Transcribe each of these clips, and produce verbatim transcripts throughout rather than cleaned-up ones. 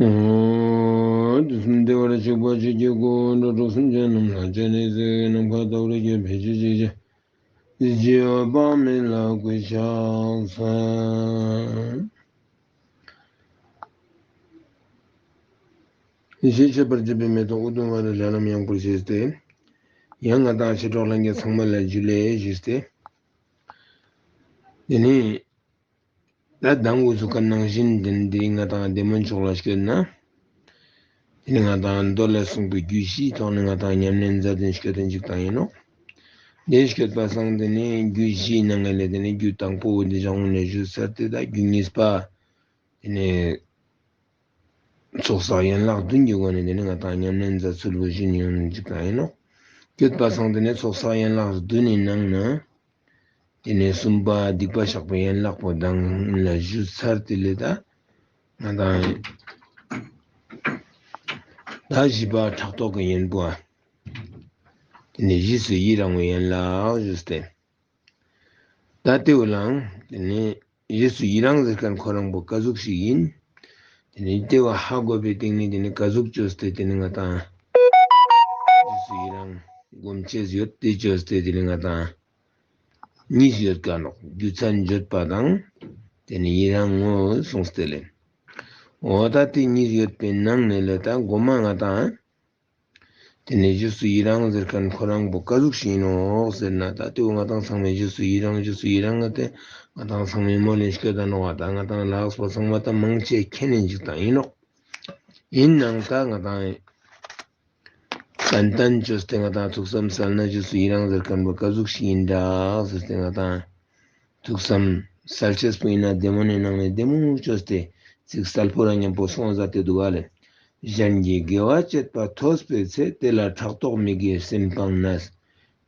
ཨོ། དུས་གསུམ་བདེ་བར་གཤེགས་པ་ཆོས་ཀྱི་སྐུ། འགྲོ་དྲུག་སེམས་ཅན་རྣམས་ལ་སྤྱན་རས་གཟིགས། ནམ་མཁའ་ལྟ་བུར་ཁྱབ་པའི་ཆོས་ཀྱི་རྒྱལ། གཟི་བརྗིད་འོད་དཔག་མེད་ལ་གུས་ཕྱག་འཚལ། ཡེ་ཤེས་མཆོད་པར་བརྗོད་པའི་མེ་ཏོག་ཨུ་དུམ་ཝ་ལ་ལྷ་ལམ་ཡངས་པོར་བཞད་དེ། ཡང་ང་དང་མཆེད་གྲོགས་ལྷན་རྒྱས་ཚང་མ་ལ་ཇུ་ལེ་ཞུས་ཏེ། དེ་ནས་ད་མདང་འུ་ཚོ་ག་ནང་བཞིན་དེ་ནས་དེ་ང་དང་བདེ་སྨོན་མཆོག་ལ་སྐྱོད་ན། དེ་ནས་ང་དང་མདོ་ལས་གསུངས་པའི་རྒྱུད་བཞིའི་ཐོག་ནས་ང་དང་ཉམས་ལེན་མཛད་དེ་སྐྱོད་དེ་འཇུག་སྟངས་ཡིན་ནོག། དེ་སྐྱོད་པ་སང་དེ་ནས་རྒྱུད་བཞིའི་ནང་ལས་དེ་ནས་རྒྱུད་དང་པོ་འོ་དེ་ཞག་ངོ་ནས་ཞུ་ཚར་ཏེ། ད་རྒྱུད་གཉིས་པ་དེ་ནས་ཚོགས་བསགས་ཡན་ལག་བདུན་གྱི་སྒོ་ནས་དེ་ནས་ང་དང་ཉམས་ལེན་མཛད་ཚུལ་བོ་ཞུ་ནི་ཡོང་འཇུག་སྟངས་ཡིན་ནོག། སྐྱོད་པ་སང་དེ་ནས་ཚོགས་བསགས་ཡན་ལག་བདུན་ནི་ནང་ན། དེ་ནས་གསུམ་པ་སྡིག་པ་བཤགས་པའི་ཡན་ལག་པོ་མདང་ལ་ཞུ་ཚར་ཏེ་ལས། ད་ང་དང་ད་བཞི་པ་ཕྲག་དོག་གི་གཉེན་པོ། དེ་ནས་རྗེས་སུ་ཡི་རང་བའི་ཡན་ལག་ཞུས་ཏེ། ད་དེ་བོ་ལའང་དེ་ནས་རྗེས་སུ་ཡི་རང་ཟེར་མཁན་ཁོ་རང་པོ་ཀ་ཟུག་ཞིག་ཡིན། དེ་ནས་དེ་བོ་ཧ་གོ་བའི་སྟེང་ནས་དེ་ནས་ཀ་ཟུག་བཅོས་ཏེ་དེ་ནས་ང་དང་རྗེས་སུ་ཡི་རང་སྒོམ་ཅེས་ཡོད། དེ་བཅོས་ཏེ་དེ་ནས་ང་དང་གཉིས་ཡོད་ཀ་ནོག། རྒྱུ་མཚན་བརྗོད་པ་དང་དེ་ནས་ཡི་རང་ངོ་གསུངས་ཏེ་ལེ། འོ་ད་དེ་གཉིས་ཡོད་པའི་ནང་ནས་ལེ། ད་མགོ་མ་ང་དང་དེ་ནས་རྗེས་སུ་ཡི་རང་ཟེར་མཁན་ཁོ་རང་པོ་ཀ་ཟུག་ཞིག་ཡིན་ནོག་ཟེར་ན། ད་དེ་བོ་ང་དང་ཚང་མས་རྗེས་སུ་ཡི་རང་རྗེས་སུ་ཡི་རང་ང་དེ་ང་དང་ཚང་མས་མོལ་ལེན་སྐྱོད་ད་ནོག་པ། ད་ང་དང་ལགས་པ་ཚང་མ་ད་མང་ཆེ་མཁྱེན་ནས་འཇུག་སྟངས་ཡིན་ནོག། ཡིན་ནའང་ད་ང་དང་ཏན་ཏན་བཅོས་ཏེ་ང་དང་ཐུགས་བསམ་གསལ་ན་རྗེས་སུ་ཡི་རང་ཟེར་མཁན་པོ་ཀ་ཟུག་ཞིག་ཡིན་འདྲ་ཟེར་ཏེ་ང་དང་ཐུགས་བསམ་གསལ་ཅེས་པོ་ཡིན་ན་བདེ་མོ་ནས་ནང་ནས་བདེ་མོ་བཅོས་ཏེ་ཚིག་གསལ་པོ་རང་མཉམ་པོ་གསུངས་མཛད་དེ་འདུག་ག་ལེ། གཞན་གྱི་དགེ་བ་སྤྱད་པ་ཐོས་པའི་ཚེ། དེ་ལ་ཕྲག་དོག་མི་དགེའི་སེམས་སྤངས་ནས།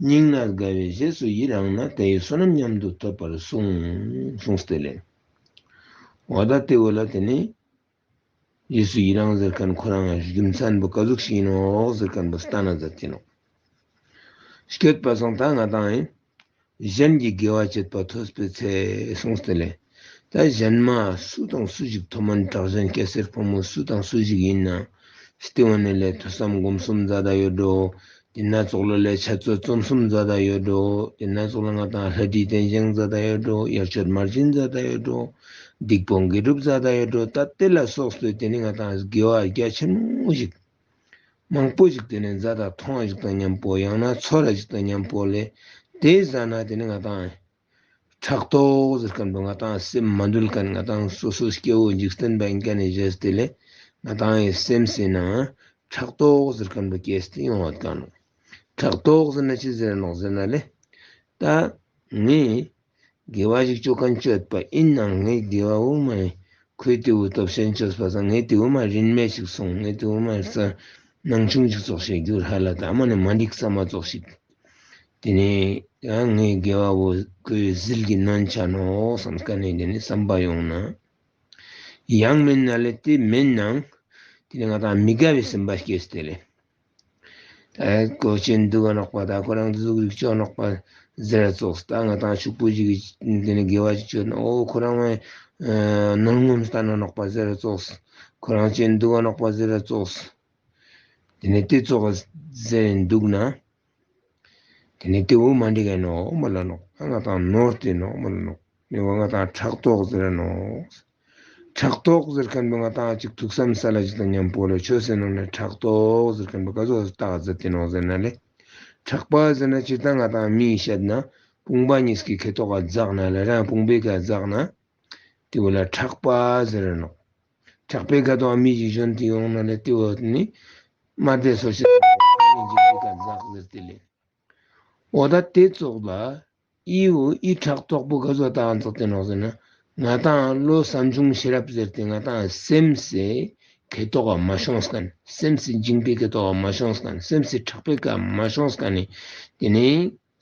སྙིང་ནས་དགའ་བའི་རྗེས་སུ་ཡི་རང་ན། དེ་ཡི་བསོད་ནམས་མཉམ་དུ་ཐོབ་པར་གསུངས། གསུངས་ཏེ་ལེ། འོ་ད་དེ་བོ་ལ་དེ་ནས་རྗེས་སུ་ཡི་རང་ཟེར་མཁན་ཁོ་རང་རྒྱུ་མཚན་པོ་ཀ་ཟུག་ཞིག་ཡིན་ནོག་ཟེར་མཁན་པོ་སྟན་ན་མཛད་དེ་ནོག། སྐྱོད་པ་སང་ད་ང་དང་ཡིན། གཞན་གྱི་དགེ་བ་སྤྱད་པ་ཐོས་པའི་ཚེ་གསུངས་ཏེ་ལེ། ད་གཞན་མ་སུ་དང་སུ་ཞིག་མཐོ་དམན་དྲག་ཞན་སྐྱ་སེར་ཕོ་མོ་སུ་དང་སུ་ཞིག་ཡིན་ན། སྟེ་འོ་ནས་ལེ་ཐོས་བསམ་སྒོམ་གསུམ་མཛད་ད་ཡོད་འགྲོ། དེ་ན་ཙོགས་ལ་ལེ་འཆད་རྩོད་རྩོམ་གསུམ་མཛད་ད་ཡོད་འགྲོ། དེ་ན་ཙོགས་ལ་ང་དང་ལྷ་བྲིས་རྟེན་བཞེངས་མཛད་ད་ཡོད་འགྲོ། ཡར་མཆོད་མར་སྦྱིན་མཛད་ད་ཡོད་འགྲོ། སྡིག་སྤོང་དགེ་སྒྲུབ་མཛད་ད་ཡོད་འགྲོ། ད་དེ་ལ་སོགས་པའི་དེ་ནི་ང་དང་དགེ་བ་རྒྱ་ཆེན་མོ་ཞིག་མང་པོ་ཞིག་དེ་ནས་མཛད་ད་མཐོང་བ་ཞིག་དང་མཉམ་པོ། ཡང་ན་ཚོར་བ་ཞིག་དང་མཉམ་པོ་ལེ། དེ་ཟ་ན་དེ་ནི་ང་དང་ཕྲག་དོག་ཟེར་མཁན་པོ་ང་དང་སེམས་མ་དུལ་མཁན། ང་དང་སོ་སོ་སྐྱེ་བོ་འཇིག་རྟེན་པ་ཡིན་མཁན་ནི་བཞེས་ཏེ་ལེ། ང་དང་ཡི་སེམས་སི་ནང་ཕྲག་དོག་ཟེར་མཁན་པོ་སྐྱེས་ཏེ་ཡོང་བ་མཁན་ནོག། ཕྲག་དོག་ཟེར་ན་ཅི་ཟེར་ནོག་ཟེར་ན་ལེ། ད་ངས་དགེ་བ་ཞིག་བཅོ་མཁན་བཅོས་པ་ཡིན་ནའང་ངས་དགེ་བ་བོ་མ་ཁོས་དེ་བོ་སྟོབས་ཆེན་བཅོས་པ་སང་ངས་དེ་བོ་མ་རིན་མེད་ཞིག་སོང་། ངས་དེ་བོ་མ་ས་སྣང་ཆུང་ཞིག་ཙོགས་ཤིག་གྱུར་ཧ་ལ། ད་མ་ནི་མ་འགྲིག་ས་མ་ཙོགས་ཤིག། དེ་ནས་ཡང་ངས་དགེ་བ་བོ་ཁོས་ཟིལ་གྱིས་གནོན་ཆ་ནོག་བསམ་མཁན་ནི་དེ་ནི་བསམ་པ་ཡོང་ན། ཡང་མིན་ན་ལེ་དེ་མིན་ནའང་དེ་ནི་ང་དང་མི་དགའ་བའི་སེམས་པ་སྐྱེས་ཏེ་ལེ། ད་ཁོ་ཅི་འདུག་ག་ནོག་པ། ད་ཁོ་རང་དེ་ཟུག་རིག་ཅོ་ནོག་པ་ཟེར་ཙོགས། ད་ང་དང་ཕྱུག་པོ་ཞིག་གི་དེ་ནི་དགེ་བ་ཅིག་ཅོས་ན། འོ་ཁོ་རང་ངས་ནོར་སྔོན་སྟན་ན་ནོག་པ་ཟེར་ཙོགས། ཁོ་རང་ཅི་འདུག་ག་ནོག་པ་ཟེར་ཙོགས། དེ་ནི་དེ་ཙོགས་ཟེར་འདུག་ན། དེ་ནི་དེ་བོ་མ་འགྲིག་ག་ནོག་མ་ལ་ནོག། ང་དང་ནོར་ཏེ་ནོག་མ་ལ་ནོག། མི་བ་ང་དང་ཕྲག་དོག་ཟེར་ནོག། ཕྲག་དོག་ཟེར་མཁན་པོ་ང་དང་ཅིག་ཐུགས་བསམ་ས་ལ་ཅིག་དང་མཉམ་པོ་ལ་ཆོས་ཟེར་ནོག་ན། ཕྲག་དོག་ཟེར་མཁན་པོ་ག་ཟུག་བཏགས་ཟེར་ཏེ་ནོག་ཟེར་ན་ལེ། ཕྲག་པ་ཟེར་ན་ཅི་ད་ང་དང་མིའི་བཤད་ན་དཔུང་པ་གཉིས་ཀྱི་ཁེ་ཐོག་ག་འཛག་ན་ལེ། རང་དཔུང་པའི་ཀ་འཛག་ན་དེ་བོ་ལ་ཕྲག་པ་ཟེར་ནོག། ཕྲག་པའི་ཁ་ཐོག་མི་ཞིག་བཞོན་ཏེ་ཡོང་ན་ལེ་དེ་བོ་ནི་མ་བདེ་སོ་ཤེས་ཀ་འཛག་ཟེར་ཏེ་ལེ། འོ་ད་དེ་ཙོགས་ལ་ཨི་བོ་ཨི་ཕྲག་དོག་པོ་ག་ཟུག་བཏགས་ཏེ་ནོག་ཟེར་ན། ང་དང་བློ་བསམ་བྱུང་ཤེས་རབ་ཟེར་ཏེ་ང་དང་སེམས་སི་ཁེ་ཐོག་ག་མ་ཤོང་མཁན། སེམས་སི་འཇིང་པའི་ཁེ་ཐོག་ག་མ་ཤོང་མཁན། སེམས་སི་ཕྲག་པའི་ཀ་མ་ཤོང་མཁན་ནི་དེ་ནི་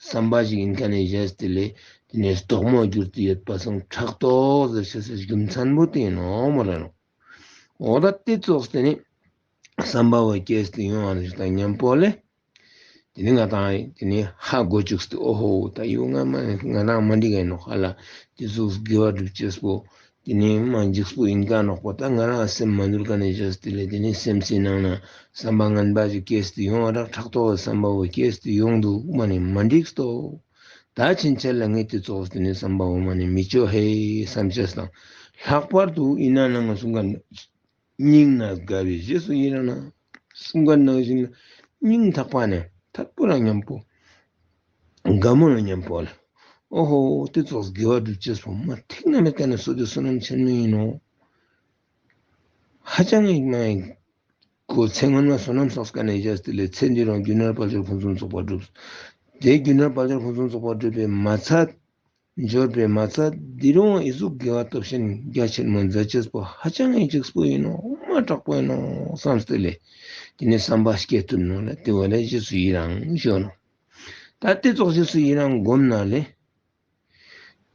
བསམ་པ་ཞིག་ཡིན་མཁན་ནི་བཞེས་ཏེ་ལེ། དེ་ནི་དོག་མོ་གྱུར་ཏེ་ཡོད་པ་སང་ཕྲག་དོག་ཟེར་ཤེས་སི་རྒྱུ་མཚན་པོ་དེ་ཡིན་ནོག་མ་ལ་ནོག། འོ་ད་དེ་ཙོགས་དེ་ནི་བསམ་པ་བོ་སྐྱེས་ཏེ་ཡོང་བ་ཞིག་དང་མཉམ་པོ་ལེ། དེ་ནི་ང་དང་དེ་ནི་ཧ་གོ་བཅུག་སྟེ། ཨོ་ཧོ་ད་ཡོ་ང་མ་ང་རང་མ་འགྲིག་ག་ནོག་ཧ་ལ། དེ་ཟུག་དགེ་བ་སྒྲུབ་ཅེས་པོ་ དེ་ནི་མ་འཇིགས་པོ་ཡིན་ཀ་ནོག་པ། ད་ང་རང་སེམས་མ་དུལ་ཀ་ནས་བཞག་སྟེ་ལས་དེ་ནི་སེམས་སི་ནང་ན་བསམ་པ་ངན་པ་ཞིག་སྐྱེས་ཏེ་ཡོང་བ་རག་ཕྲག་དོག་གི་བསམ་པ་བོ་སྐྱེས་ཏེ་ཡོང་འདུག་མ་ནི་མ་འགྲིགས་ཏོ། ད་ཕྱིན་ཆད་ལ་ངས་དེ་ཙོགས་དེ་ནི་བསམ་པ་བོ་མ་ནི་མི་ཅོ་ཧེ་བསམ་ཅེས་དང་། ལྷག་པར་དུ་ཡིན་ན་ན་ང་གསུང་ག་ན། སྙིང་ན་དགའ་བའི་རྗེས་སུ་ཡི་རང་ན། གསུང་ག་ནང་བཞིན་ལ་སྙིང་ཐག་པ་ནས་ཐད་པོ་རང་མཉམ་པོ། དགའ་མོ་རང་མཉམ་པོ་ལ། ཨོ་ཧོ་དེ་ཙོགས་དགེ་བ་སྒྲུབ་ཅེས་པོ་མ་ཐིག་ན་མེད་ཀ་ནས་སོ་དེ་བསོད་ནམས་ཆེན་མོ་ཡིན་ནོ། ཧ་ཅང་ཡིན་མ་ཡིན། ཁོ་ཚེ་སྔོན་མ་བསོད་ནམས་བསགས་ཀ་ནས་བཞག་སྟེ་ལས་ཚེ་འདི་རང་རྒྱུ་ནོར་དཔལ་འབྱོར་ཕུན་སུམ་ཚོགས་པ་སྒྲུབ། དེ་རྒྱུ་ནོར་དཔལ་འབྱོར་ཕུན་སུམ་ཚོགས་པ་སྒྲུབ་པའི་མ་ཚད། འབྱོར་པའི་མ་ཚད་འདི་རུང་ཨི་ཟུག་དགེ་བ་སྟོབས་ཆེན་རྒྱ་ཆེན་མོ་མཛད་ཅེས་པོ་ཧ་ཅང་ཨི་འཇིགས་པོ་ཡིན་ནོ་མ་དྲག་པོ་ཡིན་ནོ་བསམ་སྟེ་ལས། དེ་ནས་བསམ་པ་སྐྱེ་ཐུབ་ནོ་ལ་དེ་བ་ལས་རྗེས་སུ་ཡི་རང་ཞུ་ནོ། ད་དེ་ཙོགས་རྗེས་སུ་ཡི་རང་སྒོམ་ན་ལས།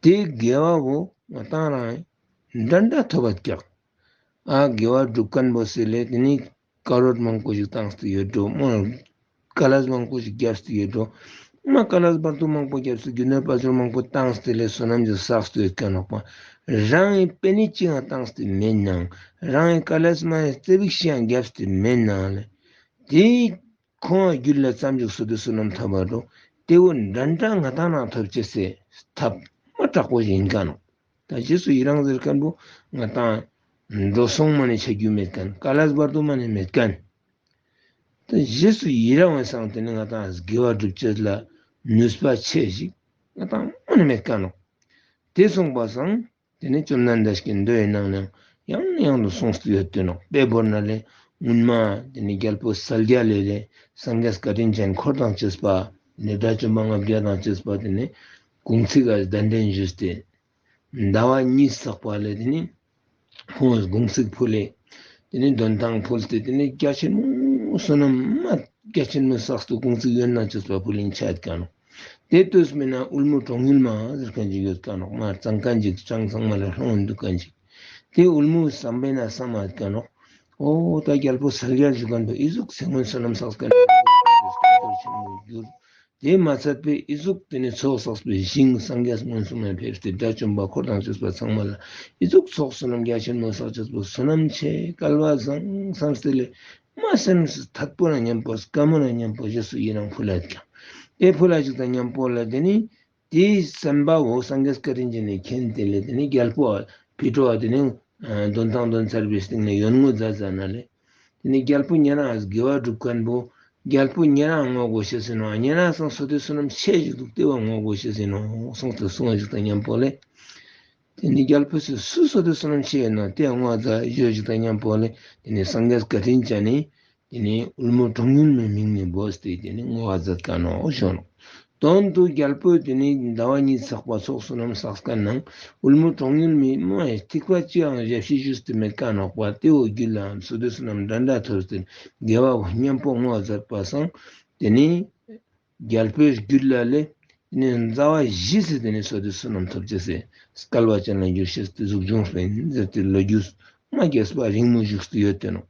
དེ་དགེ་བ་བོ་ང་ཏང་རང་འདྲ་འདྲ་ཐོབ་པ་ཀྱག་ཨ་དགེ་བ་སྒྲུབ་མཁན་པོ་སི་ལས་དེ་ནི་ཀ་རོར་མང་པོ་ཞིག་བཏང་སྟེ་ཡོད་འགྲོ། མ་ཀ་ལས་མང་པོ་ཞིག་བརྒྱབ་སྟེ་ཡོད་འགྲོ། མ་ཀ་ལས་བར་དུ་མང་པོ་བརྒྱབ་སྟེ་རྒྱུ་ནོར་དཔལ་འབྱོར་མང་པོ་བཏང་སྟེ་ལས་བསོད་ནམས་ཀྱི་བསགས་སྟེ་ཡོད་མཁན་ནོག་པ། རང་ངི་པེ་ནི་ཅི་ཡང་བཏང་སྟེ་མེད་ནའང་རང་ངི་ཀ་ལས་མ་ཡང་རྩེ་བིག་ཤི་ཡང་བརྒྱབ་སྟེ་མེད་ནའང་ལས། དེ་ཁོང་རྒྱུད་ལ་ཙམ་ཞིག་སོ་དེ་བསོད་ནམས་ཐོབ་པ་འགྲོ། དེ་བོ་འདྲ་འདྲ་ང་ཏང་ནང་ཐོབ་ཅེས་སི་ཐབས་མ་དྲག་པོ་ཞིག་ཡིན་མཁན་ནོག་ད་རྗེས་སུ་ཡི་རང་ཟེར་མཁན་པོ་ང་ཏང་འགྲོ་སོང་མ་ནི་ཆ་རྒྱུ་མེད་མཁན། ཀ་ལས་བར་དུ་མ་ནི་མེད་མཁན། ད་རྗེས་སུ་ཡི་རང་བའི་སང་དེ་ནི་ང་ཏང་དགེ་བ་སྒྲུབ་ཅེས་ལ་ནུས་པ་ཆེ་ཞིག་ང་ཏང་མ་ནི་མེད་མཁན་ནོག་དེ་སོང་པ་སང་དེ་ནི་བཅོམ་ལྡན་འདས་ཀྱི་མདོའི་ནང་ནས་ཡང་ནས་ཡང་དུ་གསུངས་ཏེ་ཡོད་དེ་ནོག་དཔེ་བོར་ན་ལས་སྔོན་མ་དེ་ནི་རྒྱལ་པོ་གསལ་རྒྱལ་ལས་ལས་སངས་རྒྱས་བཀའ་དྲིན་ཅན་འཁོར་དང་བཅས་པ་དེ་ནི་དགྲ་བཅོམ་པ་ལྔ་བརྒྱ་དང་བཅས་པ་དེ་ནི་དགུང་ཚིགས་ཀ་གདན་འདྲེན་ཞུས་ཏེ། ཟླ་བ་གཉིས་བསགས་པ་ལས་དེ་ནི་ཁོང་དགུང་ཚིགས་ཕུལ་ལེ། དེ་ནི་འདོན་ཐང་ཕུལ་ཏེ་དེ་ནི་རྒྱ་ཆེན་མོ་བསོད་ནམས་མ་རྒྱ་ཆེན་མོ་བསགས་ཏེ་དགུང་ཚིགས་ཡོན་ན་ཅོས་པ་ཕུལ་ལིན་ཆ་ཡོད་ཀ་ནོག་དེ་ལྟོས་མེད་ན་དབུལ་མོ་གྲོང་ཡུལ་མ་ཟེར་མཁན་ཅིག་ཡོད་ཀ་ནོག་མ་གཙང་མཁན་ཅིག་ཅང་ཚང་མ་ལ་ལྷོང་འདུག་མཁན་ཅིག་དེ་དབུལ་མོ་བསམ་པས་ན་བསམ་མ་ཡོད་ཀ་ནོག་འོ་ད་རྒྱལ་པོ་གསལ་རྒྱལ་ཞུ་མཁན་པོ་ཨི་ཟུག་ཚེ་སྔོན་བསོད་ནམས་བསགས་མཁན་ཆེན་མོ་གྱུར། དེ་མ་ཚད་པའི་ཨི་ཟུག་དེ་ནི་ཚོགས་བསགས་པའི་ཞིང་སངས་རྒྱས་མངོན་སུམ་ལ་ཕེབས་ཏེ་དགྲ་བཅོམ་པ་འཁོར་དང་བཅས་པ་ཚང་མ་ལ་ཨི་ཟུག་ཚོགས་བསོད་ནམས་རྒྱ་ཆེན་མོ་བསགས་ཅེས་པོ་བསོད་ནམས་ཆེ་སྐལ་བ་བཟང་བསམ་སྟེ་ལས་མ་སེམས་སུ་ཐད་པོ་རང་མཉམ་པོ་དགའ་མོ་རང་མཉམ་པོ་རྗེས་སུ་ཡི་རང་ཕུལ་ལ་ཀྱང་དེ་ཕུལ་ལ་ཅིག་དང་མཉམ་པོ་ལ་དེ་ནི་དེའི་བསམ་པ་བོ་སངས་རྒྱས་བཀའ་དྲིན་ཅན་ནི་མཁྱེན་ཏེ་ལས་དེ་ནི་རྒྱལ་པོ་ཕི་ཏོ་བ་དེ་ནི་འདོན་ཐང་འདོན་ཚར་བའི་སྟེང་ནས་ཡོན་བསྔོ་མཛད་མཛད་ན་ལས། དེ་ནི་རྒྱལ་པོ་ཉེ་རང་དགེ་བ་སྒྲུབ་མཁན་པོ་རྒྱལ་པོ་ཉེ་རང་བསྔོ་དགོས་ཤེས་ཡིན་ནོ། ཉེ་རང་སང་སོ་དེ་བསོད་ནམས་ཆེ་ཞིག་འདུག་དེ་བ་བསྔོ་དགོས་ཤེས་ཡིན་ནོ་གསུངས་ཏེ་གསུངས་ཞིག་དང་མཉམ་པོ་ལས། དེ་ནི་རྒྱལ་པོ་སུ་སོ་དེ་བསོད་ནམས་ཆེ་ཡིན་ནོ་དེ་བ་བསྔོ་མཛད་ཞུ་ཞིག་དང་མཉམ་པོ་ལས། དེ་ནི་སངས་རྒྱས་བཀའ་དྲིན་ཅན་ནི་དེ་ནི་དབུལ་མོ་གྲོང་ཡུལ་མའི་མིང་ནས་འབོད་དེ་དེ་ནི་བསྔོ་བ་མཛད་མཁན་ནོ་ཞུ་ནོ། དོན་དུ་རྒྱལ་པོས་དེ་ནི་ཟླ་བ་གཉིས་བསགས་པ་ཚོགས་བསོད་ནམས་བསགས་མཁན་ནང་དབུལ་མོ་གྲོང་ཡུལ་མི་མ་ཡི་ཐིགས་པ་ཅི་ཡང་ཞབས་ཕྱི་ཞུས་ཏེ་མེད་མཁན་ནོག་པ། དེ་བོ་རྒྱུད་ལ་སོ་དེ་བསོད་ནམས་འདྲ་འདྲ་ཐོབ་སྟེ་དགེ་བ་མཉམ་པོ་བསྔོ་བ་མཛད་པ་སང་དེ་ནི་རྒྱལ་པོའི་རྒྱུད་ལ་ལས་དེ་ནི་མཛའ་བ་བཞི་སི་དེ་ནི་སོ་དེ་བསོད་ནམས་ཐོབ་ཅེས་སི་སྐལ་བ་ཅན་ལ་འགྱུར་ཤེས་དེ་ཟུག་བྱུང་སོང་ཡིན་ཟེར་ཏེ་ལོ་རྒྱུས། མ་རྒྱས་པ་རིང་མོ་བཞུགས་ཏེ་ཡོད་དེ་ནོ།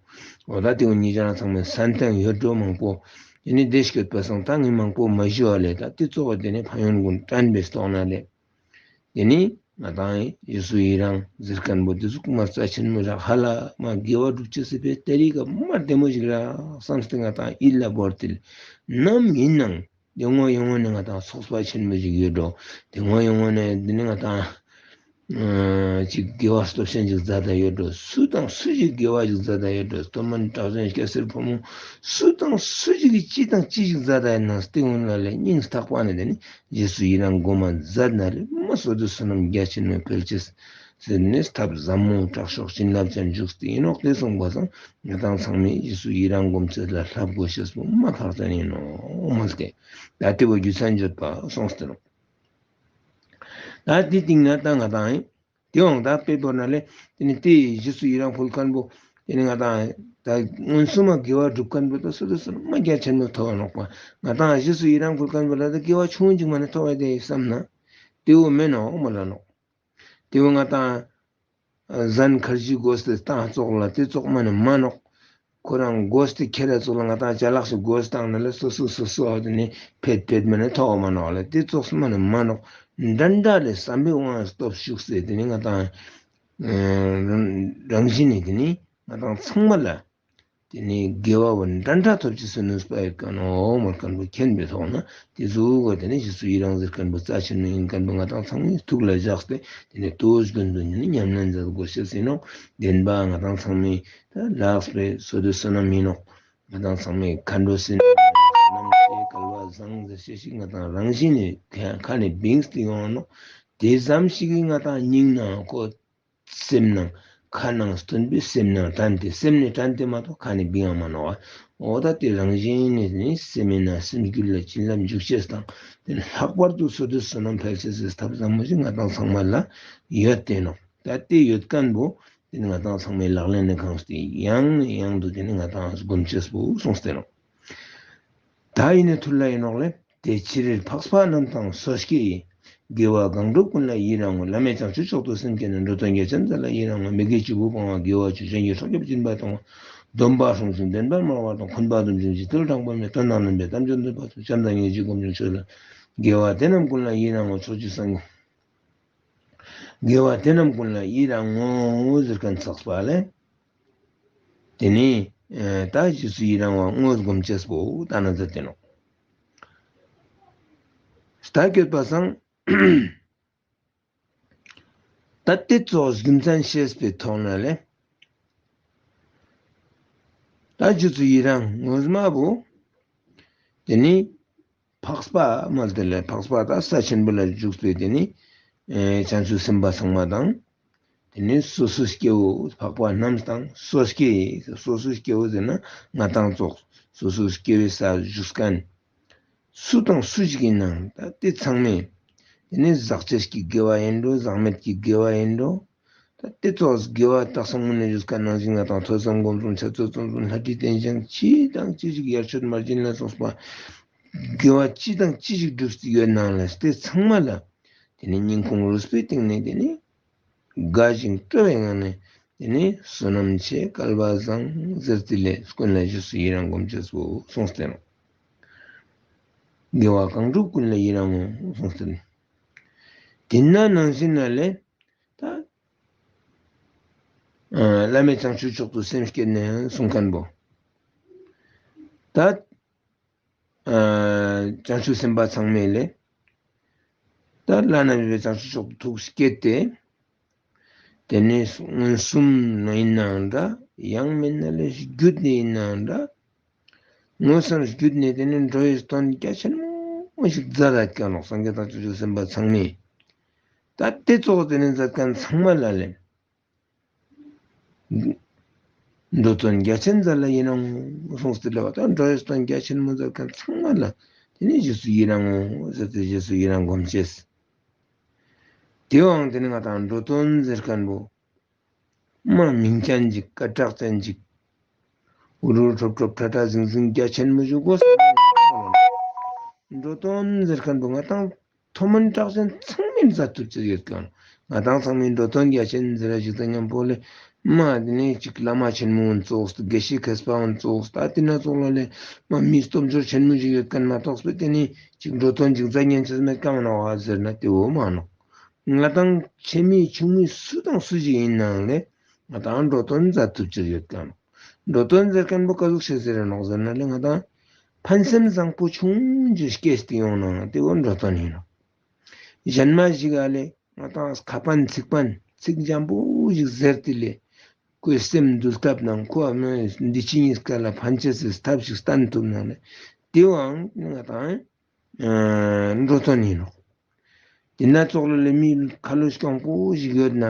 འོ་ད་དེ་བོ་ཉེ་རང་ཚང་མས་གསན་ཐེངས་ཡོད་འགྲོ་མང་པོ། དེ་ནི་བདེ་སྐྱོད་པ་སང་ད་ངས་མང་པོ་མ་ཞུ་བ་ལས་ད་དེ་གཙོ་བོ་དེ་ནི་ཕན་ཡོན་ཀུན་དྲན་པའི་རྟོགས་ན་ལས། དེ་ནི་ང་ཏང་ཡི་རྗེས་སུ་ཡི་རང་ཟེར་མཁན་པོ་དེ་ཟུག་མ་རྩ་ཆེན་མོ་རག་ཧ་ལ་མ་དགེ་བ་སྒྲུབ་ཅེས་སི་ཕི་ཏ་རིག་ག་མ་བདེ་མོ་ཞིག་རག་བསམ་སྟེ་ང་ཏང་ཡིད་ལ་བོར་ཏེ་ནམ་ཡིན་ནང་། དེ་ངོ་ཡོང་ངོ་ནས་ང་ཏང་ཚོགས་པ་ཆེན་མོ་ཞིག་ཡོད་འགྲོ། དེ་ངོ་ཡོང་ངོ་ནས་འདི་ནི་ང་ཏང་ཨ་ཅིག་དགེ་བ་སྟོབས་ཆེན་ཞིག་མཛད་ད་ཡོད་འགྲོ། སུ་དང་སུ་ཞིག་དགེ་བ་ཞིག་མཛད་ད་ཡོད་འགྲོ། སྟོད་སྨད་གྲགས་ཅན་སྐྱ་སེར་ཕོ་མོ་སུ་དང་སུ་ཞིག་གིས་ཅི་དང་ཅི་ཞིག་མཛད་ད་ཡོད་ན་སྟེ་འོན་ལ་ལས་སྙིང་ཐག་པ་ནས་དེ་ནི་རྗེས་སུ་ཡི་རང་སྒོམ་མ་མཛད་ན་ལས་མ་སོ་དེ་བསོད་ནམས་རྒྱ་ཆེན་མོ་འཕེལ་ཅེས་ཟེར་ནས་ཐབས་ཟབ་མོ་དྲག་ཤོས་བྱིན་རླབས་ཅན་བཞུགས་ཏེ་ཡིན་ནོག། དེ་སོང་པ་སང་ང་ཏང་ཚང་མས་རྗེས་སུ་ཡི་རང་སྒོམ་ཅེས་ལ་བསླབ་དགོས་ཤེས་པོ་མ་ཁག་ཅན་ཡིན་ནོ་མོལ་ཏེ། ད་དེ་བོ་རྒྱུ་མཚན་བརྗོད་པ་སོང་སྟེ་ནོ། ད་དེ་སྟེང་ན་ད་ང་ཏང་ཡིན། དེ་འོང་ད་དཔེ་བོར་ན་ལས་དེ་ནི་དེ་རྗེས་སུ་ཡི་རང་ཕུལ་མཁན་པོ་དེ་ནི་ང་ཏང་ད་མངོན་སུམ་མ་དགེ་བ་སྒྲུབ་མཁན་པོ་ད་སོ་དེ་བསོད་ནམས་རྒྱ་ཆེན་མོ་ཐོབ་ནོག་པ། ང་ཏང་རྗེས་སུ་ཡི་རང་ཕུལ་མཁན་པོ་ལ་ད་དགེ་བ་ཆུང་ཅིག་མ་ནི་ཐོབ་པ་དེ་བསམ་ན་དེ་བོ་མེན་ནོ་མོལ་ལ་ནོག། དེ་བོ་ང་ཏང་ཟན་ཁར་ཇི་དགོས་ཏེ་བཏང་ཙོགས་ལ་དེ་ཙོགས་མ་ནི་མ་ནོག། ཁོ་རང་དགོས་ཏེ་ཁྱེར་ར་ཙོགས་ལ་ང་ཏང་ཅ་ལག་ཞིག་དགོས་བཏང་ན་ལས་སོ་སོ་སོ་སོ་ཨ་དེ་ནི་ཕེད་ཕེད་མ་ནི་ཐོག་མ་ནོག་ལ་དེ་ཙོགས་མ་ནི་མ་ནོག། འདྲ་འདྲ་ལས་བསམ་པའི་དབང་སྟོབས་ཤུགས་སེ་དེ་ནི་ང་ཏང་ ཨ་རང་བཞིན་ནི་དེ་ནི་ང་དང་ཚང་མ་ལ་དེ་ནི་དགེ་བ་བོ་འདྲ་འདྲ་ཐོབ་ཅེས་སི་ནུས་པ་ཡོད་ཁན་བོ་མཁྱེན་པའི་ཐོག་ནེ་དེ་ཟུག་གི་དེ་ནི་རྗེས་སུ་ཡི་རང་ཟེར་ཁན་བོ་རྩ་ཆེན་མོ་ཨིན་ཁན་བོ་ང་དང་ཚང་མའི་ཐུགས་ལ་བཞག་སྟེ་དེ་ནི་དུས་རྒྱུན་དུ་ནི་ཉམས་ལེན་མཛད་དགོས་ཤེས་ཨིན་ནོག། བདེན་པ་ང་དང་ཚང་མའི་ད་ལགས་པའི་བསོད་བདེ་བསོད་ནམས་ཨིན་ནོག། ང་དང་ཚང་མའི་མཁའ་འགྲོ་སེམས་ཅན་བསོད་ནམས་ཆེ་སྐལ་བ་བཟང་ཟེར་ཅེས་ཤིག་ང་དང་རང་བཞིན་ནི་ཁ་ནེ་བིངས་ཏེ་ཡོང་ནོག། དེ་ཙམ་ཞིག་གི་ང་དང་སྙིང་ནང་ཁོ་སེམས་ནང་ཁ་ནང་སྟོན་པའི་སེམས་ནང་དྲན་ཏེ་སེམས་ནེ་དྲན་ཏེ་མ་གཏོགས་ཁ་ནེ་བིང་ཡང་མ་ནོག། འོ་ད་དེ་རང་བཞིན་ནི་ནི་སེམས་ནང་སེམས་རྒྱུད་ལ་བྱིན་རླབས་འཇུག་ཅེས་དང་དེ་ནེ་ལྷག་པར་དུ་བསོད་བདེ་བསོད་ནམས་འཕེལ་ཅེས་སི་ཐབས་བཟང་མོ་ཞིག་ང་དང་ཚང་མ་ལ་ཡོད་དེ་ནོག། ད་དེ་ཡོད་ཁན་བོ་དེ་ནི་ང་དང་ཚང་མའི་ལག་ལེན་ནེ་གང་སྟེ་ཡང་ནས་ཡང་དུ་དེ་ནི་ང་དང་སྒོམ་ཅེས་པོ་གསུངས་ཏེ་ནོག། ད་ཨིན་ནི་ཐུར་ལ་ཨིན་ནོག་ལེ། དེ་ཕྱིར་འཕགས་པ་རྣམས་དང་སོ་སྐྱེ་ཡི། དགེ་བ་གང་བསྒྲུབས་ཀུན་ལ་ཡི་རང་ངོ་། བླ་མེད་བྱང་ཆུབ་མཆོག་ཏུ་སེམས་བསྐྱེད་ནས། འགྲོ་དོན་རྒྱ་ཆེན་མཛད་ལ་ཡི་རང་ངོ་། མི་དགེ་བཅུ་པོ་སྤང་བ་དགེ་བ་བཅུ། གཞན་གྱི་སྲོག་སྐྱབས་སྦྱིན་པ་གཏོང་བ། སྡོམ་པ་སྲུང་ཞིང་བདེན་པར་སྨྲ་བ་དང་། འཁོན་པ་སྡུམ་ཞིང་ཞི་དུལ་དྲང་པོར་སྨྲ། དོན་དང་ལྡན་པའི་གཏམ་བརྗོད་འདོད་པ་དང་། བྱམས་དང་སྙིང་རྗེ་སྒོམ་ཞིང་ཆོས་ལ། དགེ་བ་དེ་རྣམས་ཀུན་ལ་ཡི་རང་ངོ་། ཕྱོགས་བཅུའི་སངས་རྒྱས། དགེ་བ་དེ་རྣམས་ཀུན་ལ་ཡི་རང་ངོ་ཟེར་ཁན་ཚགས་པ་ལེ། དེ་ནི་ཨ་ད་རྗེས་སུ་ཡི་རང་བ་ངོ་སྒོམ་ཅེས་པོ་ད་ན་ཟེར་ཏེ་ནོག། ད་སྐྱོད་པ་སང་ད་དེ་ཙོགས་རྒྱུ་མཚན་ཤེས་པའི་ཐོག་ནེ་ལེ། ད་རྗེས་སུ་ཡི་རང་ངོ་མ་བོ་དེ་ནི་འཕགས་པ་མ་དེ་ལས་འཕགས་པ་དང་ས་ཆེན་པོ་ལ་བཞུགས་པའི་དེ་ནི་ཨེ་བྱང་ཆུབ་སེམས་དཔའ་ཚང་མ་དང་། དེ་ནི་སོ་སོའི་སྐྱེ་བོ་འཕགས་པ་རྣམས་དང་སོ་སྐྱེ་སོ་སོའི་སྐྱེ་བོ་ཟེར་ན་ང་དང་ཙོགས་སོ་སོའི་སྐྱེ་བོའི་ས་བཞུགས་ཁན་སུ་དང་སུ་ཞིག་ཨིན་ནའང་ད་དེ་ཚང་མས་དེ་ནི་ཟག་བཅས་ཀྱི་དགེ་བ་ཨིན་འགྲོ། ཟག་མེད་ཀྱི་དགེ་བ་ཨིན་འགྲོ། ད་དེ་ཙོགས་དགེ་བ་དག་ས་སྔོན་ནེ་བཞུགས་ཁན་ནང་བཞིན་ང་དང་ཐོས་བསམ་སྒོམ་གསུམ་འཆད་རྩོད་རྩོམ་གསུམ་ལྷ་བྲིས་རྟེན་བཞེངས་ཅི་དང་ཅི་ཞིག་ཡར་མཆོད་མར་སྦྱིན་ལ་སོགས་པ་དགེ་བ་ཅི་དང་ཅི་ཞིག་བསྒྲུབས་ཏེ་ཡོད་ནའང་ལེ་དེ་ཚང་མ་ལ་དེ་ནི་སྙིང་ཁུང་རུས་པའི་གཏིང་ནེ་དེ་ནི་དགའ་ཞིང་སྤྲོ་བའི་ངང་ནེ་དེ་ནི་བསོད་ནམས་ཆེ་སྐལ་བ་བཟང་ཟེར་ཏེ་ལེ་ཀུན་ལ་རྗེས་སུ་ཡི་རང་སྒོམ་ཅེས་པོ་གསུངས་ཏེ་ནོག། དགེ་བ་གང་བསྒྲུབས་ཀུན་ལ་ཡི་རང་ངོ་གསུངས་ཏེ་ནོག། དེ་ན་ནང་བཞིན་ན་ལེ། ད་ཨ་བླ་མེད་བྱང་ཆུབ་མཆོག་ཏུ་སེམས་བསྐྱེད་ནས་གསུང་ཁན་བོ། ད་ཨ་བྱང་ཆུབ་སེམས་དཔའ་ཚང་མས་ལེ། ད་བླ་ན་མེད་པའི་བྱང་ཆུབ་མཆོག་ཏུ་ཐུགས་བསྐྱེད་དེ། དེ་ནི་མངོན་སུམ་ནེ་ཨིན་ནའང་འདྲ། ཡང་མིན་ན་ལེ་བརྒྱུད་ནེ་ཨིན་ནའང་འདྲ། མངོན་སུམ་བརྒྱུད་ནེ་དེ་ནི་འགྲོ་བའི་དོན་རྒྱ་ཆེན་མོ་ཞིག་མཛད་ད་ཀྱང་ནོག། སངས་རྒྱས་དང་བྱང་ཆུབ་སེམས་དཔའ་ཚང་མས། ད་དེ་ཙོགས་དེ་ནི་མཛད་ཁན་ཚང་མ་ལ་ལེ། འགྲོ་དོན་རྒྱ་ཆེན་མཛད་ལ་ཡི་རང་ངོ་གསུངས་ཏེ་ལེ་བ། ད་འགྲོ་བའི་དོན་རྒྱ་ཆེན་མོ་མཛད་ཁན་ཚང་མ་ལ་དེ་ནི་རྗེས་སུ་ཡི་རང་ངོ་ཟེར་ཏེ་རྗེས་སུ་ཡི་རང་སྒོམ་ཅེས། དེའང་དེ་ནི་ང་དང་འགྲོ་དོན་ཟེར་ཁན་བོ་མ་མིང་ཅན་ཅིག་སྐད་གྲགས་ཅན་ཅིག་འུ་རུ་ཁྲོབ་ཁྲོབ་ཁྲ་ཁྲ་ཟིང་ཟིང་རྒྱ་ཆེན་མོ་ཞིག་དགོས་ས་མེད། འགྲོ་དོན་ཟེར་ཁན་བོ་ང་དང་མཐོ་དམན་གྲགས་ཅན་ཚང་མས་མཛད་ཐུབ་ཅེས་ཡོད་ཀྱང་། ང་དང་ཚང་མས་འགྲོ་དོན་རྒྱ་ཆེན་ཟེར་ར་ཞིག་དང་མཉམ་པོ་ལེ། མ་དེ་ནི་ཅིག་བླ་མ་ཆེན་མོ་ཙོགས་དགེ་བཤེས་མཁས་པ་ཙོགས་ད་དེ་ན་ཙོགས་ལ་ལེ། མ་མི་སྟོབས་འབྱོར་ཆེན་མོ་ཞིག་ཡོད་ཁན་མ་གཏོགས་པའི་དེ་ནི་ཅིག་འགྲོ་དོན་ཅིག་མཛད་ཉན་ཅེས་མེད་ཀྱང་ནོག་ཟེར་ན་དེ་བོ་མ་ནོག། ང་དང་ཆེ་མི་ཆུང་མི་སུ་དང་སུ་ཞིག་ཨིན་ནའང་ལེ། ང་དང་འགྲོ་དོན་མཛད་ཐུབ་ཅེས་ཡོད་ཀྱང་། འགྲོ་དོན་ཟེར་ཁན་བོ་ཀ་ཟུག་ཤེས་ཟེར་ར་ནོག་ཟེར་ན་ལེ། ང་དང་ཕན་སེམས་བཟང་པོ་ཆུང་ཅིག་སྐྱེས་ཏེ་ཡོང་ནའང་དེ་བོ་འགྲོ་དོན་ཨིན་ནོག། གཞན་མ་ཞིག་ག་ལེ་ང་དང་ཁ་ཕན་ཚིག་ཕན་ཚིག་འཇམ་པོ་ཞིག་ཟེར་ཏེ་ལེ། ཁོའི་སེམས་འདུལ་ཐབས་ནང་ཁོ་འ་མི་འདི་ཕྱི་གཉིས་ཀ་ལ་ཕན་ཅེས་སི་ཐབས་ཤིག་བསྟན་ཐུབ་ན་ལེ། དེ་བོའང་ང་དང་ཨ་འགྲོ་དོན་ཨིན་ནོག། དེ་ན་ཙོགས་ལ་ལེ་མི་ཁ་ལོ་སྐྱོང་པོ་ཞིག་ཡོད་ན།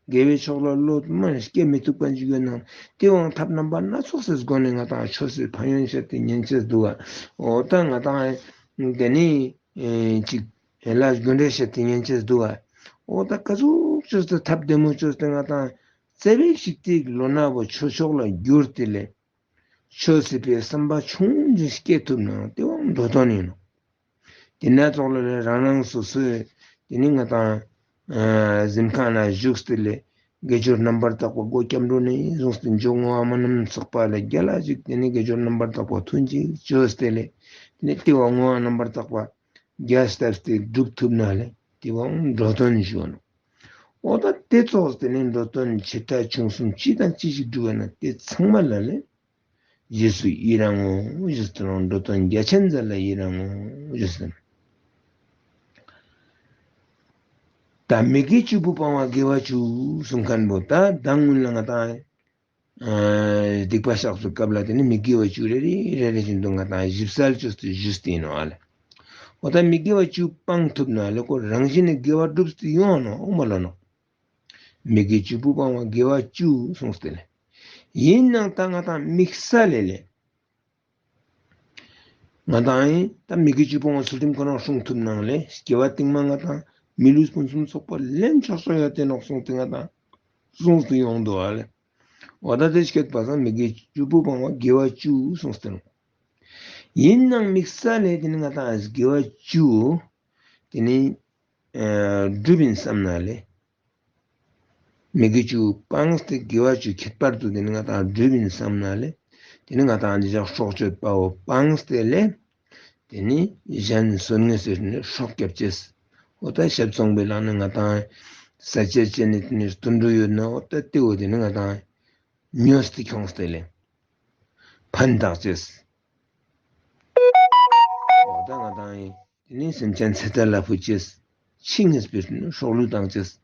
དགེ་བའི་ཕྱོགས་ལ་བློ་མ་སྐྱེ་མི་ཐུབ་ཁན་ཞིག་ཡོད་ན། དེ་བོའང་ཐབས་རྣམ་པ་སྣ་ཚོགས་སི་སྒོ་ནས་ང་དང་ཆོས་སི་ཕན་ཡོན་བཤད་དེ་ཉན་ཅེས་འདུག་ག། འོ་ད་ང་དང་དེ་ནི་ཨེ་ཅིག་ཨེ་ལ་རྒྱུ་འབྲས་བཤད་དེ་ཉན་ཅེས་འདུག་ག། འོ་ད་ཀ་ཟུག་ཅོས་ཏེ་ཐབས་བདེ་མོ་ཅོས་ཏེ་ང་དང་ཙེ་བེག་ཞིག་དེ་ལོ་ན་བོ་ཆོས་ཕྱོགས་ལ་བསྒྱུར་ཏེ་ལེ། ཆོས་སི་ཕིའ་བསམ་པ་ཆུང་ཅིག་སྐྱེ་ཐུབ་ན་དེ་བོའང་འགྲོ་དོན་ཨིན་ནོག། དེ་ན་ཙོགས་ལ་ལེ་རང་རང་སོ་སོའི་དེ་ནི་ང་དང་ཨ་གཟིམ་ཁང་ན་བཞུགས་ཏེ་ལེ། དགེ་སྦྱོར་རྣམ་པར་དག་པ་སྒོ་སྐྱབས་འགྲོ་ནས་བཟུང་སྟེ་མཇུག་བསྔོ་བ་སྨོན་ལམ་ཚོགས་པ་ལ་རྒྱ་ལ་ཅིག་དེ་ནི་དགེ་སྦྱོར་རྣམ་པར་དག་པ་ཐུན་གཅིག་ཅོས་ཏེ་ལེ། དེ་ནི་དེ་བོ་བསྔོ་བ་རྣམ་པར་དག་པ་རྒྱས་བཏབ་སྟེ་སྒྲུབ་ཐུབ་ན་ལེ། དེ་བོའང་འགྲོ་དོན་ཞུ་ནོག། འོ་ད་དེ་ཙོགས་ཏེ་ནེ་འགྲོ་དོན་ཆེ་ཕྲ་ཆུང་གསུམ་ཅི་དང་ཅི་ཞིག་སྒྲུབ་ན་དེ་ཚང་མ་ལ་ལེ། རྗེས་སུ་ཡི་རང་ངོ་ཞེས་ཏེ་ནོག། འགྲོ་དོན་རྒྱ་ཆེན་མཛད་ལ་ཡི་རང་ངོ་ཞེས་ཏེ། ད་མི་དགེ་བཅུ་པོ་སྤང་བ་དགེ་བ་བཅུ་གསུངས་ཁན་པོ་ད་མདང་སྔོན་ལ་ང་དང་ཨ་སྡིག་པ་བཤགས་པའི་སྐབས་ལ་དེ་ནི་མི་དགེ་བ་བཅུ་རེ་རེ་རེ་རེ་བཞིན་དུ་ང་དང་ཞིབ་གསལ་ཅོས་ཏེ་ཞུས་ཏེ་ཨིན་ནོག་ཨ་ལེ། འོ་ད་མི་དགེ་བ་བཅུ་སྤང་ཐུབ་ན་ལེ་ཁོ་རང་བཞིན་ནི་དགེ་བ་སྒྲུབ་སྟེ་ཡོང་ནོག་མ་ལོ་ནོག། མི་དགེ་བཅུ་པོ་སྤང་བ་དགེ་བ་བཅུ་གསུངས་ཏེ་ལེ། ཨིན་ནའང་ད་ང་དང་དམིགས་བསལ་ལེ་ལེ། ང་དང་ཨིན་ད་མི་དགེ་བཅུ་སྤོང་བ་ཚུལ་ཁྲིམས་ཁོ་རང་སྲུང་ཐུབ་ནའང་ལེ་སྐྱེ་བ་རྟིང་མ་ང་དང་མི་ལུས་ཕུན་སུམ་ཚོགས་པ་ལེན་ཆོག་ཆོག་ཡོད་དེ་ནོག་གསུངས་ཏེ་ང་དང་གསུངས་ཏེ་ཡོང་འདུག་ཨ་ལེ། འོ་ད་དེ་སྐད་པ་སང་མི་དགེ་བཅུ་པོ་སྤང་བ་དགེ་བ་བཅུ་གསུངས་ཏེ་ནོག། ཨིན་ནའང་དམིགས་བསལ་ལེ་དེ་ནི་ང་དང་དགེ་བ་བཅུ་དེ་ནི་ཨ་སྒྲུབ་ཨིན་བསམ་ན་ལེ། མི་དགེ་བཅུ་སྤངས་ཏེ་དགེ་བ་བཅུ་ཁྱད་པར་དུ་དེ་ནི་ང་དང་སྒྲུབ་ཨིན་བསམ་ན་ལེ། དེ་ནི་ང་དང་འདི་ཞག་སྲོག་གཅོད་པའོ་སྤངས་ཏེ་ལེ། དེ་ནི་གཞན་གསོད་ངེས་ཟེར་ནི་སྲོག་སྐྱབས་ཅེས། འོ་ད་ཞབས་ཚོང་པའི་ལག་ནེ་ང་དང་ས་ཆ་ཅན་ནི་དེ་ནི་དུད་འགྲོ་ཡོད་ན་འོ་ད་དེ་བོ་དེ་ནི་ང་དང་ཉོས་ཏེ་ཁྱོངས་ཏེ་ལེ། ཕན་བཏགས་ཅེས། འོ་ད་ང་དང་ཨིན། དེ་ནི་སེམས་ཅན་ཚེ་ཐར་ལ་ཕུད་ཅེས། འཆི་ངེས་པའི་སྲོག་བླུ་བཏང་ཅེས།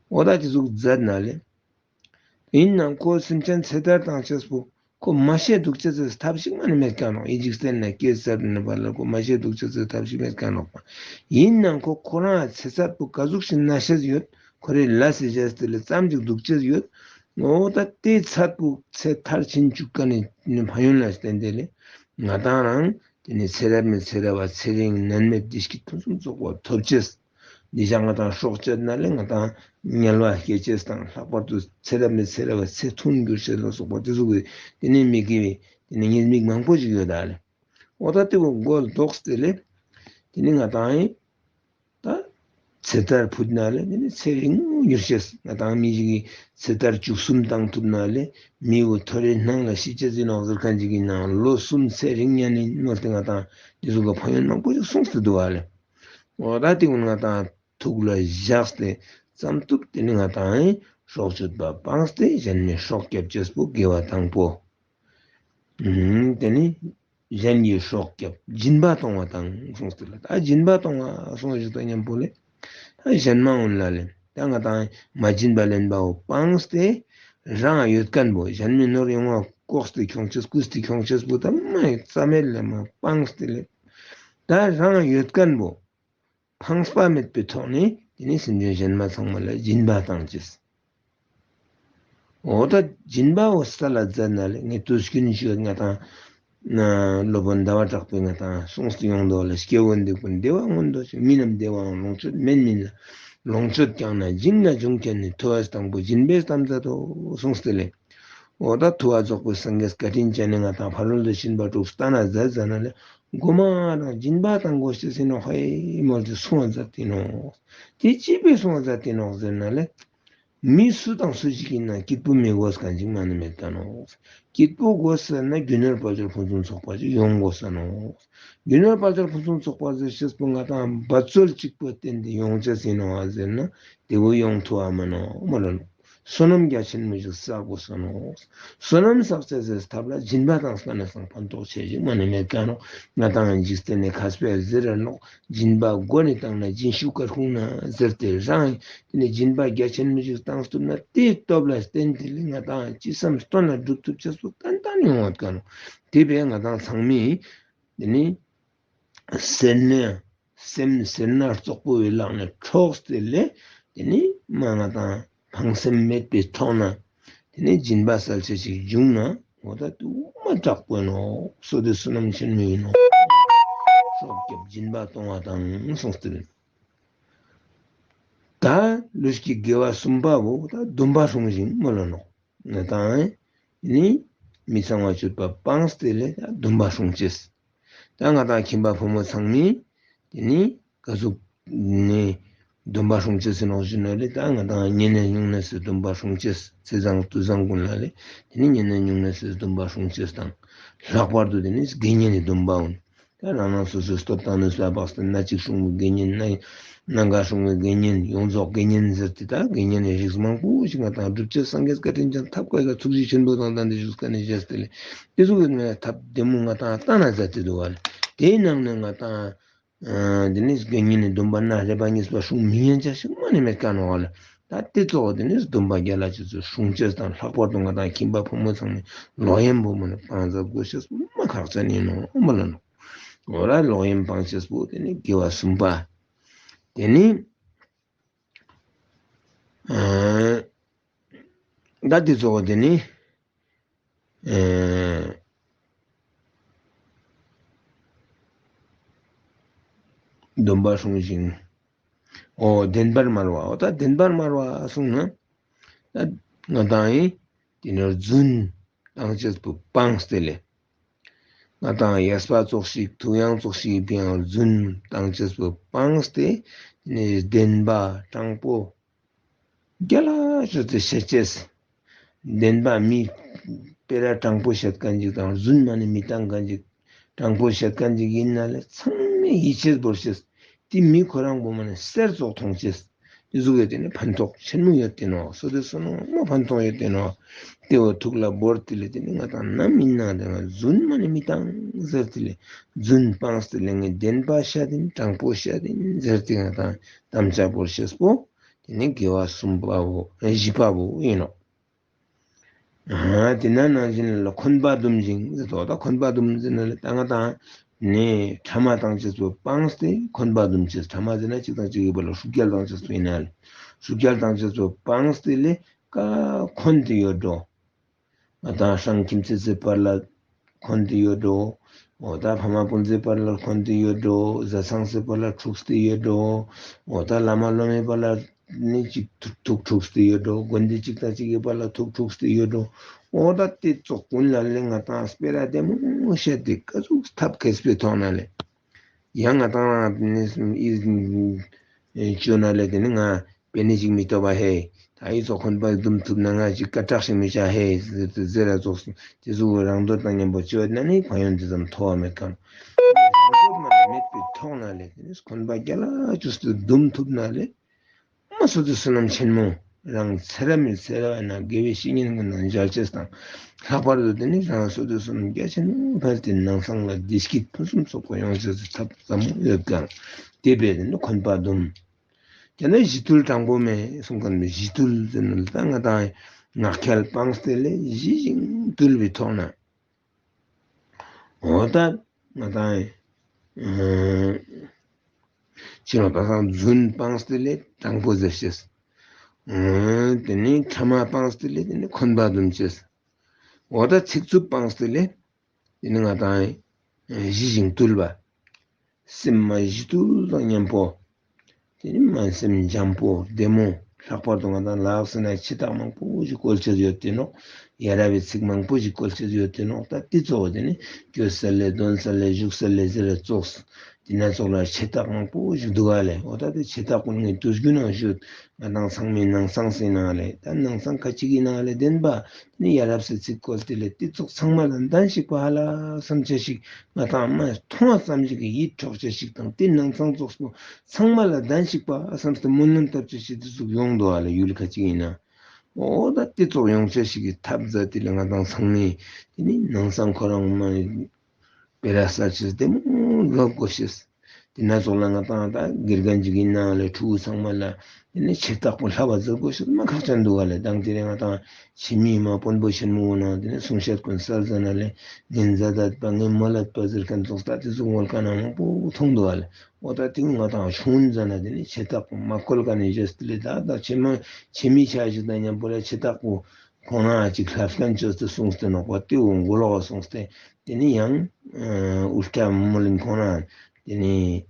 འོ་ད་དེ་ཟུག་མཛད་ན་ལེ། ཨིན་ནའང་ཁོ་སེམས་ཅན་ཚེ་ཐར་བཏང་ཅེས་པོ་ཁོ་མ་ཤེས་དུག་ཅེས་སི་ཐབས་ཤིག་མ་ནི་མེད་ཀ་ནོག། ཨི་འཇིག་རྟེན་ན་སྐྱེས་ཚར་ནེ་བར་ལ་ཁོ་མ་ཤེས་དུག་ཅེས་སི་ཐབས་ཤིག་མེད་ཀ་ནོག། ཨིན་ནའང་ཁོ་ཁོ་རང་ཚེ་ཚད་པོ་ག་ཟུག་ཞིག་ན་ཤེས་ཡོད། ཁོ་རེ་ལས་སི་བྱས་ཏེ་ལེ་ཙམ་ཅིག་དུག་ཅེས་ཡོད། འོ་ད་དེ་ཚད་པོ་ཚེ་མཐར་ཕྱིན་བཅུག་ཀ་ནི་ཕན་ཡོན་ལ་བརྟེན་ཏེ་ལེ། ང་དང་རང་དེ་ནི་ཚེ་རབས་ནེ་ཚེ་རབས་བ་ཚེ་རིང་ནད་མེད་བདེ་སྐྱིད་ཕུན་སུམ་ཚོགས་པ་ཐོབ་ཅེས། འདི་ཞག་ང་དང་སྲོག་གཅོད་ན་ལེ་ང་དང་དམྱལ་བ་སྐྱེ་ཅེས་དང་ལྷག་པར་དུ་ཚེ་རབས་ནེ་ཚེ་རབས་བ་ཚེ་ཐུང་འགྱུར་ཅེས་ལ་སོགས་པ་དེ་ཟུག་གི་དེ་ནི་མི་དགེ་བའི་དེ་ནི་ཉེས་དམིགས་མང་པོ་ཞིག་ཡོད་ད་ལེ། འོ་ད་དེ་བོ་མགོ་ལྡོག་སྟེ་ལེ། དེ་ནི་ང་དང་ཨིན། ད་ཚེ་ཐར་ཕུད་ན་ལེ་དེ་ནི་ཚེ་རིང་མོ་འགྱུར་ཅེས། ང་དང་མི་ཞིག་གི་ཚེ་ཐར་བཅུ་གསུམ་བཏང་ཐུབ་ན་ལེ་མི་བོ་ཐོ་རེ་ནང་ལ་ཤི་ཅེས་ཨིན་ནོག་ཟེར་ཁན་ཅིག་ཨིན་ན་ལོ་གསུམ་ཚེ་རིང་ཉན་ནི་མོལ་ཏེ་ང་དང་དེ་ཟུག་གི་ཕན་ཡོན་མང་པོ་ཞིག་གསུངས་ཏེ་དུག་ཨ་ལེ། འོ་ད་དེ་ཀུན་ང་དང་ཐུགས་ལ་བཞག་སྟེ་ཙམ་ཐུབ་དེ་ནི་ང་དང་ཨིན་སྲོག་གཅོད་པ་སྤངས་ཏེ་གཞན་མི་སྲོག་སྐྱབས་ཅེས་པོ་དགེ་བ་དང་པོ། ཨུམ། དེ་ནི་གཞན་གྱི་སྲོག་སྐྱབས་སྦྱིན་པ་གཏོང་བ་དང་གསུངས་ཏེ་ལེ། ད་སྦྱིན་པ་གཏོང་བ་གསུངས་ཞིག་དང་མཉམ་པོ་ལེ། ད་གཞན་མ་འོན་ལ་ལེ། ད་ང་དང་མ་སྦྱིན་པ་ལེན་པའོ་སྤངས་ཏེ་རང་ཡོད་ཁན་པོ་གཞན་མི་ནོར་ཡོང་བ་ལྐོག་སྟེ་ཁྱོང་ཅེས་རྐུས་ཏེ་ཁྱོང་ཅེས་པོ་ད་མ་རྩ་མེད་ལ་མ་སྤངས་ཏེ་ལེ། ད་རང་ཡོད་ཁན་པོ་ཕངས་པ་མེད་པའི་ཐོག་ནེ་དེ་ནི་སེམས་ཅན་གཞན་མ་ཚང་མ་ལ་སྦྱིན་པ་བཏང་ཅེས། འོ་ད་སྦྱིན་པ་བོ་ས་ལ་མཛད་ན་ལེ་ངས་དུས་རྒྱུན་ཞུ་ང་དང་ན་སློབ་དཔོན་ཟླ་བ་གྲགས་པས་ང་དང་གསུངས་ཏེ་ཡོང་དོ་ལེ། སྐྱེ་བོ་འདི་ཀུན་བདེ་བ་མངོན་འདོད་ཅིང་། མི་རྣམས་བདེ་བའང་ལོངས་སྤྱོད་མེད་མིན་ལ། ལོངས་སྤྱོད་ཀྱང་ན་སྦྱིན་ལས་འབྱུང་མཁྱེན་ནས། ཐུབ་པས་དང་པོ་སྦྱིན་པའི་གཏམ་མཛད་དོ་གསུངས་ཏེ་ལེ། འོ་ད་ཐུབ་པ་རྫོགས་པའི་སངས་རྒྱས་བཀའ་དྲིན་ཅན་ནི་ང་དང་ཕ་རོལ་ཏུ་ཕྱིན་པ་དྲུག་བསྟན་ན་མཛད་ཟ་ན་ལེ་གོ་མ་རང་སྦྱིན་པ་དང་གོ་ཤེས་ཨིན་ནོག་ཧེ་མོལ་ཏེ་གསུང་བ་མཛད་དེ་ནོག། དེ་ཅི་ཕི་གསུང་བ་མཛད་དེ་ནོག་ཟེར་ན་ལེ། མི་སུ་དང་སུ་ཞིག་ཨིན་ན་སྐྱིད་པོ་མི་དགོས་ཁན་ཅིག་མ་ནི་མེད་ད་ནོག། སྐྱིད་པོ་དགོས་ཟེར་ན་རྒྱུ་ནོར་དཔལ་འབྱོར་ཕུན་སུམ་ཚོགས་པ་ཅིག་ཡོང་དགོས་ས་ནོག། རྒྱུ་ནོར་དཔལ་འབྱོར་ཕུན་སུམ་ཚོགས་པ་ཟེར་ཤེས་པོ་ང་དང་འབད་རྩོལ་གཅིག་པོ་བརྟེན་ཏེ་ཡོང་ཅེས་ཨིན་ནོག་ཟེར་ན་དེ་བོ་ཡོང་ཐུབ་བ་མ་ནོག་མ་ལོ་ནོག། བསོད་ནམས་རྒྱ་ཆེན་མོ་ཞིག་བསགས་དགོས་ས་ནོག། བསོད་ནམས་བསགས་ཅེས་ཟེར་ཐབས་ལ་སྦྱིན་པ་དང་ས་ནས་སང་ཕན་ཐོགས་ཆེ་ཞིག་མ་ནི་མེད་ཀ་ནོག། ང་དང་འཇིག་རྟེན་ནི་མཁས་པའི་ཟེར་ར་ནོག། སྦྱིན་པ་མགོ་ནས་བཏང་ན་སྦྱིན་ཤུགས་དཀར་ཁུང་ན་ཟེར་ཏེ་རང་དེ་ནི་སྦྱིན་པ་རྒྱ་ཆེན་མོ་ཞིག་བཏང་ཐུབ་ན་དེའི་སྟོབས་ལ་བརྟེན་ཏེ་ལེ་ང་དང་ཅི་བསམ་དོན་ལ་འགྲུབ་ཐུབ་ཅེས་པོ་ཏན་ཏན་ཡོང་བ་ཀ་ནོག། དེ་བས་ང་དང་ཚང་མས་དེ་ནི་སེར་སྣ་སེམས་སེར་སྣ་རྩོག་པོ་བོའི་ལག་ནེ་འཕྲོགས་ཏེ་ལེ། དེ་ནི་མ་ང་དང་ཕངས་སེམས་མེད་པའི་ཐོག་ནེ་དེ་ནི་སྦྱིན་པ་སལ་ཅེས་ཤིག་བྱུང་ན་འོ་ད་དུ་མ་དྲག་པོ་ཨིན་ནོག། བསོད་བདེ་བསོད་ནམས་ཆེན་མོ་ཨིན་ནོག། སྲོག་སྐྱབས་སྦྱིན་པ་གཏོང་བ་དང་གསུངས་ཏེ་ལེ། ད་ལུས་ཀྱི་དགེ་བ་གསུམ་པ་བོ་ད་སྡོམ་པ་སྲུང་ཞིང་མ་ལོ་ནོག། ང་དང་ནི་མི་ཚངས་པ་སྤྱོད་པ་སྤངས་ཏེ་ལེ་ད་སྡོམ་པ་སྲུང་ཅེས། ད་ང་དང་ཁྱིམ་པ་ཕོ་མོ་ཚང་མས་དེ་ནི་ག་ཟུག་ནི་སྡོམ་པ་སྲུང་ཅེས་ཟེར་ནོག་ཞུ་ན་ལེ། ད་ང་དང་བསྙེན་གནས་སྨྱུང་གནས་སི་སྡོམ་པ་སྲུང་ཅེས། ཚེས་བཟང་དུས་བཟང་ཀུན་ལ་ལེ་དེ་ནི་བསྙེན་གནས་སྨྱུང་གནས་སི་སྡོམ་པ་སྲུང་ཅེས་དང་། ལྷག་པར་དུ་དེ་ནི་དགེ་བསྙེན་ནི་སྡོམ་པ་འོ། ད་རང་རང་སོ་སོའི་སྟོབས་དང་ནུས་པ་འབད་དེ་སྣ་གཅིག་སྲུང་བའི་དགེ་བསྙེན་ནི་ ནང་ག་སྲུང་བའི་དགེ་བསྙེན་ཡོངས་རྫོགས་དགེ་བསྙེན་ཟེར་ཏེ་ད་དགེ་བསྙེན་ནི་རིགས་མང་པོ་ཞིག་ང་ཏང་སྒྲུབ་བྱེད་སངས་རྒྱས་བཀའ་དྲིན་ཅན་ཐབས་མཁས་ལ་ཐུགས་རྗེ་ཆེན་པོ་དང་ལྡན་ཏེ་བཞུགས་ཀ་ནས་བཞེས་ཏེ་ལེ། དེ་ཚོ་གི་ཐབས་བདེ་མོ་ང་ཏང་བཏང་ན་མཛད་དེ་འདུག་བ་ལེ། དེའི་ནང་ནས་ང་ཏང་དེ་ནི་དགེ་བསྙེན་ནི་སྡོམ་པ་སྣ་རེ་བ་གཉིས་པ་སྲུང་མི་ཉན་ཆ་ཞིག་མ་ནི་མེད་ཀ་ནོག་བ་ལེ། ད་དེ་ཚོ་དེ་ནི་སྡོམ་པ་རྒྱ་ལ་ཅི་ཚོ་སྲུང་ཅེས་དང་ལྷག་པར་དུ་ང་ཏང་ཁྱིམ་པ་ཕོ་མོ་ཚང་མས་ལོག་གཡེམ་པོ་མ་ནི་སྤང་མཛད་དགོས་ཤེས་མ་ཁག་ཅན་ཡིན་ནོག་མ་ལ་ནོག་འོ་ར་ལོག་གཡེམ་སྤང་ཅེས་པོ་དེ་ནི་དགེ་བ་གསུམ་པ། དེ་ནི་ཨ་ད་དེ་ཚོ་དེ་ནི་ཨ་སྡོམ་པ་སྲུང་ཞིང་། འོ་བདེན་པར་སྨྲ་བ། འོ་ད་བདེན་པར་སྨྲ་བ་གསུངས་ན་ད་ང་ཏང་ཡིན་དེ་ནི་རྫུན་བཏང་ཅེས་པོ་སྤངས་ཏེ་ལེ། ང་ཏང་ཡས་པ་ཙོགས་ཤིག་ཐུག་ཡང་ཙོགས་ཤིག་ཡིན་པའི་ཡང་རྫུན་བཏང་ཅེས་པོ་སྤངས་ཏེ་ནི་བདེན་པ་དྲང་པོ་རྒྱ་ལ་ཅོས་ཏེ་བཤད་ཅེས། བདེན་པ་མི་སྤེ་ར་དྲང་པོ་བཤད་མཁན་ཅིག་དང་རྫུན་མ་ནི་མི་བཏང་མཁན་ཅིག་དྲང་པོ་བཤད་མཁན་ཅིག་ཡིན་ན་ལེ་ཚང་མས་ཡིད་ཆེས་བོར་ཤེས། དེ་མི་ཁོ་རང་པོ་མ་ནི་གསེར་ཙོགས་མཐོང་ཅེས། དེ་ཟུག་ཡོད་དེ་ནི་ཕན་ཐོགས་ཆེན་མོ་ཡོད་དེ་ནོག་སོ་དེ་སོ་ནོ་མ་ཕན་ཐོགས་ཡོད་དེ་ནོག་དེ་བོ་ཐུགས་ལ་བོར་ཏེ་ལེ་དེ་ནི་ང་ཏང་ནམ་ཡིན་ན་དེ་ང་རྫུན་མ་ནི་མི་བཏང་ཟེར་ཏེ་ལེ། རྫུན་སྤངས་ཏེ་ལེ་ངས་བདེན་པ་བཤད་དེ་ནི་དྲང་པོ་བཤད་དེ་ནི་ཟེར་ཏེ་ང་ཏང་དམ་བཅའ་བོར་ཤེས་པོ། དེ་ནི་དགེ་བ་གསུམ་པ་བོ་བཞི་པ་བོ་ཡིན་ནོག་ཨ་དེ་ན་ནང་བཞིན་ལ་འཁོན་པ་བསྡུམ་ཞིང་ཟེར་ཏོ། ད་འཁོན་པ་བསྡུམ་ཟེར་ན་ལེ་ད་ང་ཏང་ནི་ཕྲ་མ་བཏང་ཅེས་པོ་སྤངས་ཏེ་འཁོན་པ་བསྡུམ་ཅེས། ཕྲ་མ་ཟེར་ན་གཅིག་དང་གཅིག་གི་བར་ལ་ཤུགས་རྒྱལ་བཏང་ཅེས་པོ་ཡིན་ན་ལེ། ཤུགས་རྒྱལ་བཏང་ཅེས་པོ་སྤངས་ཏེ་ལེ་ཀ་འཁོན་ཏེ་ཡོད་འགྲོ། ང་ཏང་སྲང་ཁྱིམ་མཚེས་སི་བར་ལ་འཁོན་ཏེ་ཡོད་འགྲོ། འོ་ད་ཕ་མ་སྤུན་མཆེད་བར་ལ་འཁོན་ཏེ་ཡོད་འགྲོ། བཟའ་ཚང་སི་བར་ལ་འཁྲུགས་ཏེ་ཡོད་འགྲོ། འོ་ད་བླ་མ་སློབ་མའི་བར་ལ་ནི་ཅིག་ཐུག་ཐུག་འཁྲུགས་ཏེ་ཡོད་འགྲོ། དགོན་སྡེ་གཅིག་དང་གཅིག་གི་བར་ལ་ཐུག་འཁྲུགས་ཏེ་ཡོད་འགྲོ། འོ་ད་དེ་ཙོགས་ཀུན་ལ་ལེ་ང་ཏང་སྤེ་ར་བདེ་མོ་བཤད་དེ་ཀ་ཟུག་ཐབས་མཁས་པའི་ཐོག་ན་ལེ། ཡང་ང་ཏང་ནི་ཨི་ཅོ་ན་ལེ་དེ་ནི་ང་པེ་ནེ་ཅིག་མི་ཐོབ་པ་ཧེ། ད་ཨི་ཙོགས་འཁོན་པ་བསྡུམ་ཐུབ་ན་ང་ཅིག་སྐད་གྲགས་ཤིག་མི་ཆ་ཧེ་ཟེར་ཏེ་ཟེར་ར་ཙོགས་དེ་ཚོ་རང་འདོད་དང་མཉམ་པོ་ཅོ་ན་ནི་ཕན་ཡོན་དེ་ཙམ་ཐོགས་མེད་ཀ་ནོག་རང་འདོད་མ་ནི་མེད་པའི་ཐོག་ན་ལེ་དེ་ནི་འཁོན་པ་རྒྱ་ལ་ཅོས་ཏེ་བསྡུམ་ཐུབ་ན་ལེ། མ་སོ་དེ་བསོད་ནམས་ཆེན་མོ། རང་ཚེ་རབས་མི་ཚེ་རབས་ན་དགེ་བའི་བཤེས་གཉེན་ཀུན་དང་མཇལ་ཅེས་དང་། ལྷག་པར་དུ་དེ་ནི་རང་སོ་དེ་བསོད་ནམས་རྒྱ་ཆེན་མོ་འཕེལ་ཏེ་ནང་སང་ལ་བདེ་སྐྱིད་ཕུན་སུམ་ཚོགས་པ་ཡོང་ཅེས་སི་ཐབས་ཟབ་མོ་ཡོད་ཀྱང་། དེ་བས་དེ་ནི་འཁོན་པ་བསྡུམ། ཡང་ན་ཞི་དུལ་དྲང་པོ་མེད་གསུངས་ཀ་ནི་ཞི་དུལ་ཟེར་ན་ད་ང་ཏང་ངག་འཁྱལ་སྤངས་ཏེ་ལེ་ཞི་ཞིང་དུལ་བའི་ཐོག་ན། འོ་ད་ང་ཏང་ཨ་ཕྱི་ལོགས་ད་སང་རྫུན་སྤངས་ཏེ་ལེ་དྲང་པོ་ཟེར་ཤེས། ཨ་དེ་ནི་ཕྲ་མ་སྤངས་ཏེ་ལེ་དེ་ནི་འཁོན་པ་བསྡུམ་ཤེས། འོ་ད་ཚིག་རྩུབ་སྤངས་ཏེ་ལེ་དེ་ནི་ང་ཏང་ཨ་ཞི་ཞིང་དུལ་བ། སེམས་མ་ཞི་དུལ་དང་མཉམ་པོ། དེ་ནི་མ་སེམས་འཇམ་པོ་བདེ་མོ། ལྷག་པར་དུ་ང་ཏང་ལགས་ཟེར་ན་ཆེ་ཐག་མང་པོ་ཞིག་བཀོལ་ཅེས་ཡོད་དེ་ནོག་ཡ་རབས་པའི་ཚིག་མང་པོ་ཞིག་བཀོལ་ཅེས་ཡོད་དེ་ནོག་ད་དེ་ཚོ་དེ་ནི་སྐྱོད་ས་ལེ་འདོན་ས་ལེ་བཞུགས་ས་ལེ་ཟེར་ར་ཙོགས། དེ་ན་ཙོགས་ལ་ཆེ་ཐག་མང་པོ་ཞིག་འདུག་ག་ལེ། འོ་ད་དེ་ཆེ་ཐག་ཀུན་ངས་དུས་རྒྱུན་ནང་ཞུ། ང་ཏང་ཚང་མའི་ནང་སང་སེ་ནང་ལེ། ད་ནང་སང་ཁ་ཅིག་གི་ནང་ལེ་བདེན་པ། ནི་ཡ་རབས་སི་ཚིག་བཀོལ་ཏེ་ལེ་དེ་ཙོགས་ཚང་མ་ལ་གདན་ཞིག་པ་ཧ་ལ་བསམ་ཆ་ཞིག་ང་ཏང་མ་མཐོང་བ་ཙམ་ཞིག་གི་ཡིད་འཕྲོག་ཆ་ཞིག་དང་དེ་ནང་ཚང་ཙོགས་པོ་ཚང་མ་ལ་གདན་ཞིག་པ་བསམ་སྟེ་སྨོན་ལམ་བཏབ་ཆ་ཞིག་དེ་ཙོགས་ཡོང་འདུག་ཧ་ལ་ཡུལ་ཁ་ཅིག་ཡིན་ན། འོ་ད་དེ་ཙོགས་ཡོང་ཆ་ཞིག་གི་ཐབས་མཛད་དེ་ལེ་ང་ཏང་ཚང་མས་དེ་ནི་ནང་སང་ཁོ་རང་མ་སྤེ་ར་ས་ཆེས་བདེ་མོ་ལོབ་དགོས་ཤེས། དེ་ན་ཙོགས་ལ་ང་ཏང་ད་དགེ་རྒན་ཅིག་ཡིན་ནའང་ལེ་ཕྲུ་གུ་ཚང་མ་ལ་དེ་ནི་ཆེ་ཐག་པོ་ལྷབ་པ་ཟེར་དགོས་ཤེས་མ་ཁག་ཅན་འདུག་ག་ལེ། དང་དེ་རིང་ང་ཏང་ཆེ་མི་མ་དཔོན་པོ་ཆེན་མོ་ནང་དེ་ནི་གསུང་བཤད་ཀུན་སལ་ཟ་ན་ལེ་ངན་མཛད་ད་པ་ངན་མོ་ལ་པ་ཟེར་མཁན་ཙོགས་ད་དེ་ཟུག་ངོལ་ཀ་ན་མང་པོ་མཐོང་འདུག་ག་ལེ། འོ་ད་དེ་ང་ཏང་ཆུང་ཟ་ན་དེ་ནི་ཆེ་ཐག་པོ་མ་བཀོལ་ཀ་ནས་བཞེས་ཏེ་ལེ་ད་ད་ཆེ་མ་ཆེ་མི་ཆ་ཞིག་དང་མཉམ་པོ་ལ་ཆེ་ཐག་པོ་ཁོང་རང་ཅིག་ལྷབ་མཁན་ཅོས་ཏེ་གསུངས་ཏེ་ནོག་པ་དེ་འོ་མགོ་ལོག་གསུངས་ཏེ། དེ་ནི་ཡང་ཨུལ་ཊ་མོལ་ལིན་ཁོང་རང་དེ་ནི་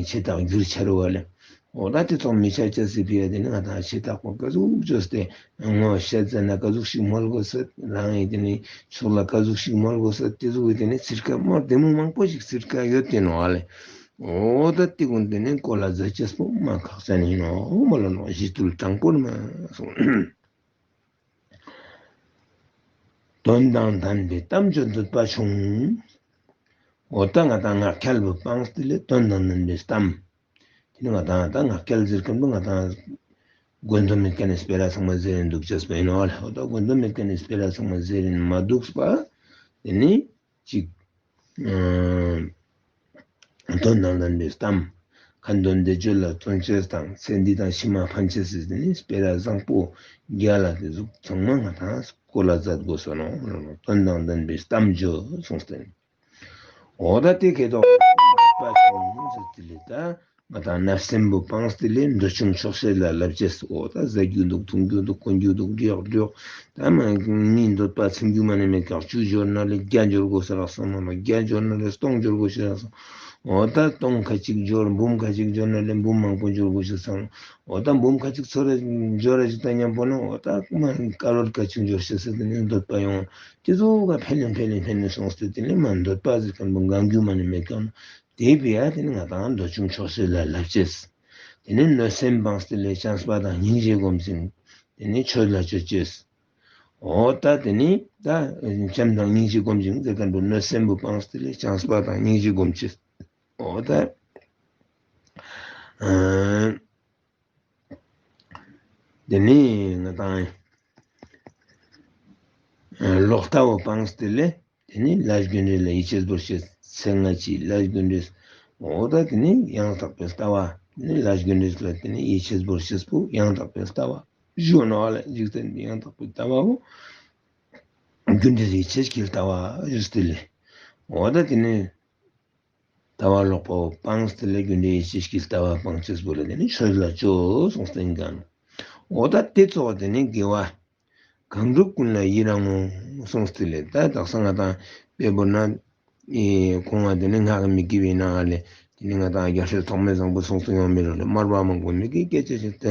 ཆེ་ཐག་འགྱུར་ཆ་རུ་བ་ལེ། འོ་ད་དེ་ཙོགས་མི་ཆ་ཅེས་སི་ཕི་ཡ་དེ་ནི་ང་ཏང་ཆེ་ཐག་པོ་ཀ་ཟུག་ཅོས་ཏེ་ངོ་བཤད་ཟ་ན་ཀ་ཟུག་ཞིག་མོལ་དགོས་ས་རང་ཡིན་དེ་ནི་ཕྱོགས་ལ་ཀ་ཟུག་ཞིག་མོལ་དགོས་ས་དེ་ཟུག་གི་དེ་ནི་ཚིར་ཀ་མ་བདེ་མོ་མང་པོ་ཞིག་ཚིར་ཀ་ཡོད་དེ་ནོག་ཨ་ལེ། འོ་ད་དེ་ཀུན་དེ་ནི་བཀོལ་ལ་མཛད་ཅེས་པོ་མ་ཁག་ཅན་ཡིན་ནོག་མ་ལ་ནོག་ཞི་དུལ་དྲང་པོར་མ་གསུངས། དོན་དང་ལྡན་པའི་གཏམ་བརྗོད་འདོད་པ་ཆུང་། འོ་ད་ང་ཏང་ངག་འཁྱལ་བོ་སྤངས་ཏེ་ལེ་དོན་དང་ལྡན་པའི་གཏམ། ཨིན་ན་ང་དང་ད་ངག་འཁྱལ་ཟེར་ཁན་པོ་ང་དང་དགོས་དོན་མེད་ཁན་ནི་སྤེ་ར་ཚང་མ་ཟེར་རིན་དུག་ཅེས་པ་ཨིན་ནོག་ལེ། འོ་ད་དགོས་དོན་མེད་ཁན་ནི་སྤེ་ར་ཚང་མ་ཟེར་རིན་མ་དུག་པ། ཏེ་ནེ་ཅིག་དོན་དང་ལྡན་པའི་གཏམ། ཁ་འདོན་བཟླས་བརྗོད་ལ་བརྩོན་ཅེས་དང་ཚེ་འདི་དང་ཕྱི་མ་ཕན་ཅེས་སི་ཏེ་ནེ་སྤེ་ར་བཟང་པོ་རྒྱལ་ལ་ཏེ་ཟུག་ཚང་མ་ང་དང་བཀོལ་ལ་མཛད་དགོས་སོ་ནོག། དོན་དང་ལྡན་པའི་གཏམ་བརྗོད་གསུངས་ཏེ། འོ་ད་ཏེ་ཁེ་ཏོ་འདོད་པ་ཆུང་ཟེར་ཏེ་ལེ་ད། ང་དང་བརྣབ་སེམས་པོ་སྤངས་ཏེ་ལེ་འདོད་ཆུང་ཆོག་ཤེས་ལ་བསླབ་ཅེས། འོ་ད་ཟ་རྒྱུ་དུག་འཐུང་རྒྱུ་དུག་གོན་རྒྱུ་དུག་འགྲིག་འགྲིག། ད་མ་ངའི་འདོད་པ་ཚིམ་རྒྱུ་མ་ནེ་མེད་ཀྱག། བཅུ་འབྱོར་ན་ལེ་བརྒྱ་འབྱོར་དགོས་ཤེས་རག་སོང་ན་ལེ་བརྒྱ་འབྱོར་ན་ལེ་སྟོང་འབྱོར་དགོས་ཤེས་རག་སོང་། འོ་ད་སྟོང་ཁ་ཅིག་འབྱོར་འབུམ་ཁ་ཅིག་འབྱོར་ན་ལེ་འབུམ་མང་པོ་འབྱོར་དགོས་ཤེས་སོང་། འོ་ད་འབུམ་ཁ་ཅིག་ཚོ་རེ་འབྱོར་ར་ཅིག་ད་ཉམ་པོ་ན་འོ་ད་མ་ཀ་རོར་ཁ་ཅིག་འབྱོར་ཤེས་ཟེར་ཏེ་ནི་འདོད་པ་ཡོང་། ཏེ་ཙོགས་ཀ་འཕེལ་ལེ་འཕེལ་ལེ་འཕེལ་ལེ་སོང་སྟེ་ཏེ་ནེ་མ་འདོད་པ་ཟེར་ཁན་པོ་འགང་རྒྱུ་མ་ནེ་མེད་ཀྱག། ཏེ་བས་ཡ་ཏེ་ནེ་ང་དང་འདོད་ཆུང་ཆོག་ཤེས་ལ་བསླབ་ཅེས། ཏེ་ནེ་གནོད་སེམས་སྤངས་ཏེ་ལེ་བྱམས་པ་དང་སྙིང་རྗེ་སྒོམ་ཞིང་ཏེ་ནེ་ཆོས་ལ་སྤྱོད་ཅེས། འོ་ད་ཏེ་ནེ་ད་བྱམས་དང་སྙིང་རྗེ་སྒོམ་ཞིང་ཟེར་ཁན་པོ་གནོད་སེམས་པོ་སྤངས་ཏེ་ལེ་བྱམས་པ་དང་སྙིང་རྗེ་སྒོམ་ཅེས། འོ་ད་ཨ་ཏེ་ནེ་ང་དང་ལོག་ལྟ་བོ་སྤངས་ཏེ་ལེ། ཏེ་ནེ་ལས་རྒྱུ་འབྲས་ལ་ཡིད་ཆེས་བོར་ཤེས། ཚེ་སྔ་ཕྱི་ལས་རྒྱུ་འབྲས། འོ་ད་ཏེ་ནེ་ཡང་དག་པའི་ལྟ་བ། ཏེ་ནེ་ལས་རྒྱུ་འབྲས་ལ་ཏེ་ནེ་ཡིད་ཆེས་བོར་ཤེས་པོ་ཡང་དག་པའི་ལྟ་བ་ཞུ་ནོག་ལེ། འཇིག་རྟེན་པའི་ཡང་དག་པའི་ལྟ་བ་བོ་རྒྱུ་འབྲས་ཡིད་ཆེས་ཀྱི་ལྟ་བ་ཞུས་ཏེ་ལེ། འོ་ད་ཏེ་ནེ་ལྟ་བ་ལོག་པ་བོ་སྤངས་ཏེ་ལེ་རྒྱུ་འབྲས་ཡིད་ཆེས་ཀྱི་ལྟ་བ་སྤང་ཅེས་པོ་ལ་ཏེ་ནེ་ཆོས་ལ་སྤྱོད་གསུངས་ཏེ་ཨིན་ཀྱག། འོ་ད་ཏེ་ཙོགས་ཏེ་ནེ་དགེ་བ་གང་སྒྲུབ་ཀུན་ལ་ཡི་རང་ངོ་། གསུངས་ཏེ་ལེ་ད་དག་ས་ང་དང་དཔེ་བོར་ན་ཨེ་ཁོང་ང་ཏེ་ནེ་ངག་གི་མི་དགེ་བའི་ནང་ལེ་ཏེ་ནེ་ང་དང་རྒྱལ་སྲས་ཐོགས་མེད་བཟང་པོ་གསུངས་ཏེ་ཡོང་མི་རུ་ལེ་སྨྲ་བ་མང་པོ་མི་དགེ་སྐྱེ་ཅེས་ཤིག་དེ་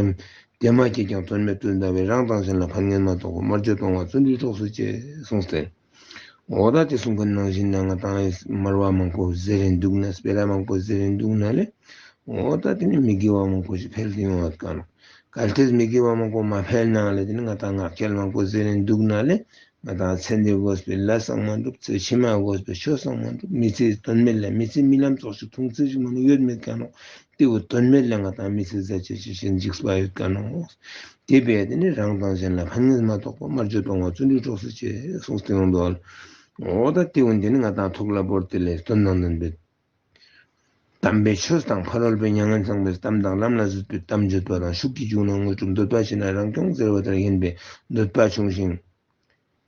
དེ་མ་སྐྱེས་ཀྱང་དོན་མེད་དུ་འདའ་བས། རང་དང་གཞན་ལ་ཕན་ངེས་མ་གཏོགས་པ། སྨྲ་བརྗོད་གཏོང་བ་བརྩོན་འགྲུས་གྲོགས་སུ་བྱེད། གསུངས་ཏེ། འོ་ད་ཏེ་གསུང་ཁན་ནང་བཞིན་ན་ང་དང་སྨྲ་བ་མང་པོ་ཟེར་རིན་དུག་ན་སྤེ་ར་མང་པོ་ཟེར་རིན་དུག་ན་ལེ། འོ་ད་ཏེ་ནེ་མི་དགེ་བ་མང་པོ་ཞིག་འཕེལ་ཏེ་ཡོང་བ་ཀ་ནོག། གལ་ཏེ་མི་དགེ་བ་མང་པོ་མ་འཕེལ་ན་ལེ་ཏེ་ནེ་ང་དང་ངག་འཁྱལ་མང་པོ་ཟེར་རིན་དུག་ན་ལེ། ང་དང་ཚེ་འདི་དགོས་པའི་ལས་སང་མ་འགྲུབ། ཚེ་ཕྱི་མ་དགོས་པའི་ཆོས་སང་མ་འགྲུབ། མི་ཚེ་དོན་མེད་ལ་མི་ཚེ་རྨི་ལམ་ཙོགས་ཤིག་ཐུང་ཙེ་ཞིག་མ་ནེ་ཡོད་མེད་ཀ་ནོག། ཏེ་བོ་དོན་མེད་ལ་ང་དང་མི་ཚེ་ཟད་ཅེས་ཤིག་འཇིགས་པ་ཡོད་ཀ་ནོག། ཏེ་བས་ཏེ་ནེ་རང་དང་གཞན་ལ་ཕན་ངེས་མ་གཏོགས་པ། སྨྲ་བརྗོད་གཏོང་བ་བརྩོན་འགྲུས་གྲོགས་སུ་བྱེད། གསུངས་ཏེ་ཡོང་དོ། འོ་ད་ཏེ་བོ་ཏེ་ནེ་ང་དང་ཐུགས་ལ་བོར་ཏེ་ལེ་དོན་དང་ལྡན་པའི་དམ་པའི་ཆོས་དང་ཕ་རོལ་པོའི་མྱ་ངན་སངས་པའི་གཏམ་དང་ལམ་ལ་བཟོད་པའི་གཏམ་བརྗོད་པ་དང་ཤུགས་ཀྱིས་འཇུག་ན་དངོས་གྲུབ། འདོད་པ་ཆེ་ན་རང་སྐྱོང་ཟེར་བ་ལྟར་ཡིན་པས་འདོད་པ་ཆུང་ཞིང་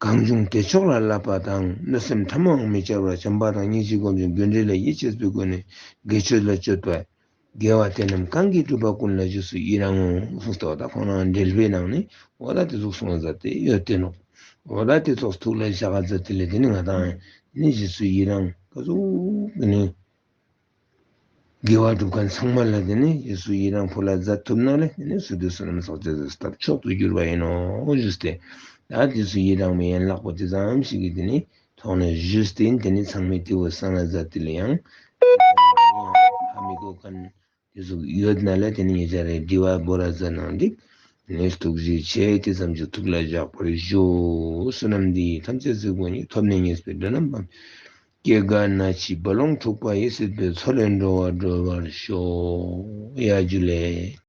གང་བྱུང་དེ་ཕྱོགས་ལ་བསླབ་པ་དང་། གནོད་སེམས་ཕྲ་མོའང་མི་བྱ་བར་བྱམས་པ་དང་སྙིང་རྗེ་སྒོམ་ཞིང་རྒྱུ་འབྲས་ལ་ཡིད་ཆེས་པའི་སྒོ་ནས་དགེ་ཆོས་ལ་སྤྱོད་པ། དགེ་བ་དེ་རྣམས་གང་གིས་བསྒྲུབས་པ་ཀུན་ལ་རྗེས་སུ་ཡི་རང་ངོ་། གསུངས་ཏེ་འོ་ད་ཁོང་རང་འགྲེལ་པའི་ནང་ནེ་འོ་ད་ཏེ་ཟུག་གསུངས་མཛད་དེ་ཡོད་དེ་ནོག། འོ་ད་ཏེ་ཙོགས་ཐུགས་ལ་བཞག་མཛད་དེ་ལེ་ཏེ་ནེ་ང་དང་ནི་རྗེས་སུ་ཡི་རང་ག་ཟུག་ཏེ་ནེ་དགེ་བ་སྒྲུབ་ཁན་ཚང་མ་ལ་ཏེ་ནེ་རྗེས་སུ་ཡི་རང་ཕུལ་ལ་མཛད་ཐུབ་ན་ལེ་ཏེ་ནེ་བསོད་བདེ་བསོད་ནམས་བསགས་ཅེས་སི་ཐབས་མཆོག་ཏུ་གྱུར་པ་ཨིན་ནོག་ཞུས་ཏེ། ད་རྗེས་སུ་ཡི་རང་བའི་ཡན་ལག་པོ་ཏེ་ཙམ་ཞིག་གི་ཏེ་ནེ་ཐོག་ནེ་ཞུས་ཏེ་ཏེ་ནེ་ཚང་མས་ཏེ་བོ་གསན་ན་མཛད་དེ་ལེ་ཡང་ཧ་མི་གོ་ཁན་ཏེ་ཟུག་ཡོད་ན་ལེ་ཏེ་ནེ་ཉེ་ཆར་རེ་དྲི་བ་བོ་ར་ཟ་ནང་འདི་ནེ་ཐུགས་རྗེ་ཆེ། ཏེ་ཙམ་གྱིས་ཐུགས་ལ་བཞག་པར་ཞུ། བསོད་ནམས་འདི་ཡིས་ཐམས་ཅད་གཟིགས་པ་ཉིད། ཐོབ་ནས་ཉེས་པའི་དགྲ་རྣམས་ཕམ། སྐྱེ་རྒ་ན་འཆིའི་རྦ་ཀློང་འཁྲུགས་པ་ཡི། སྲིད་པའི་མཚོ་ལས་འགྲོ་བ་སྒྲོལ་བར་ཤོག། ཡ་ཇུ་ལེ།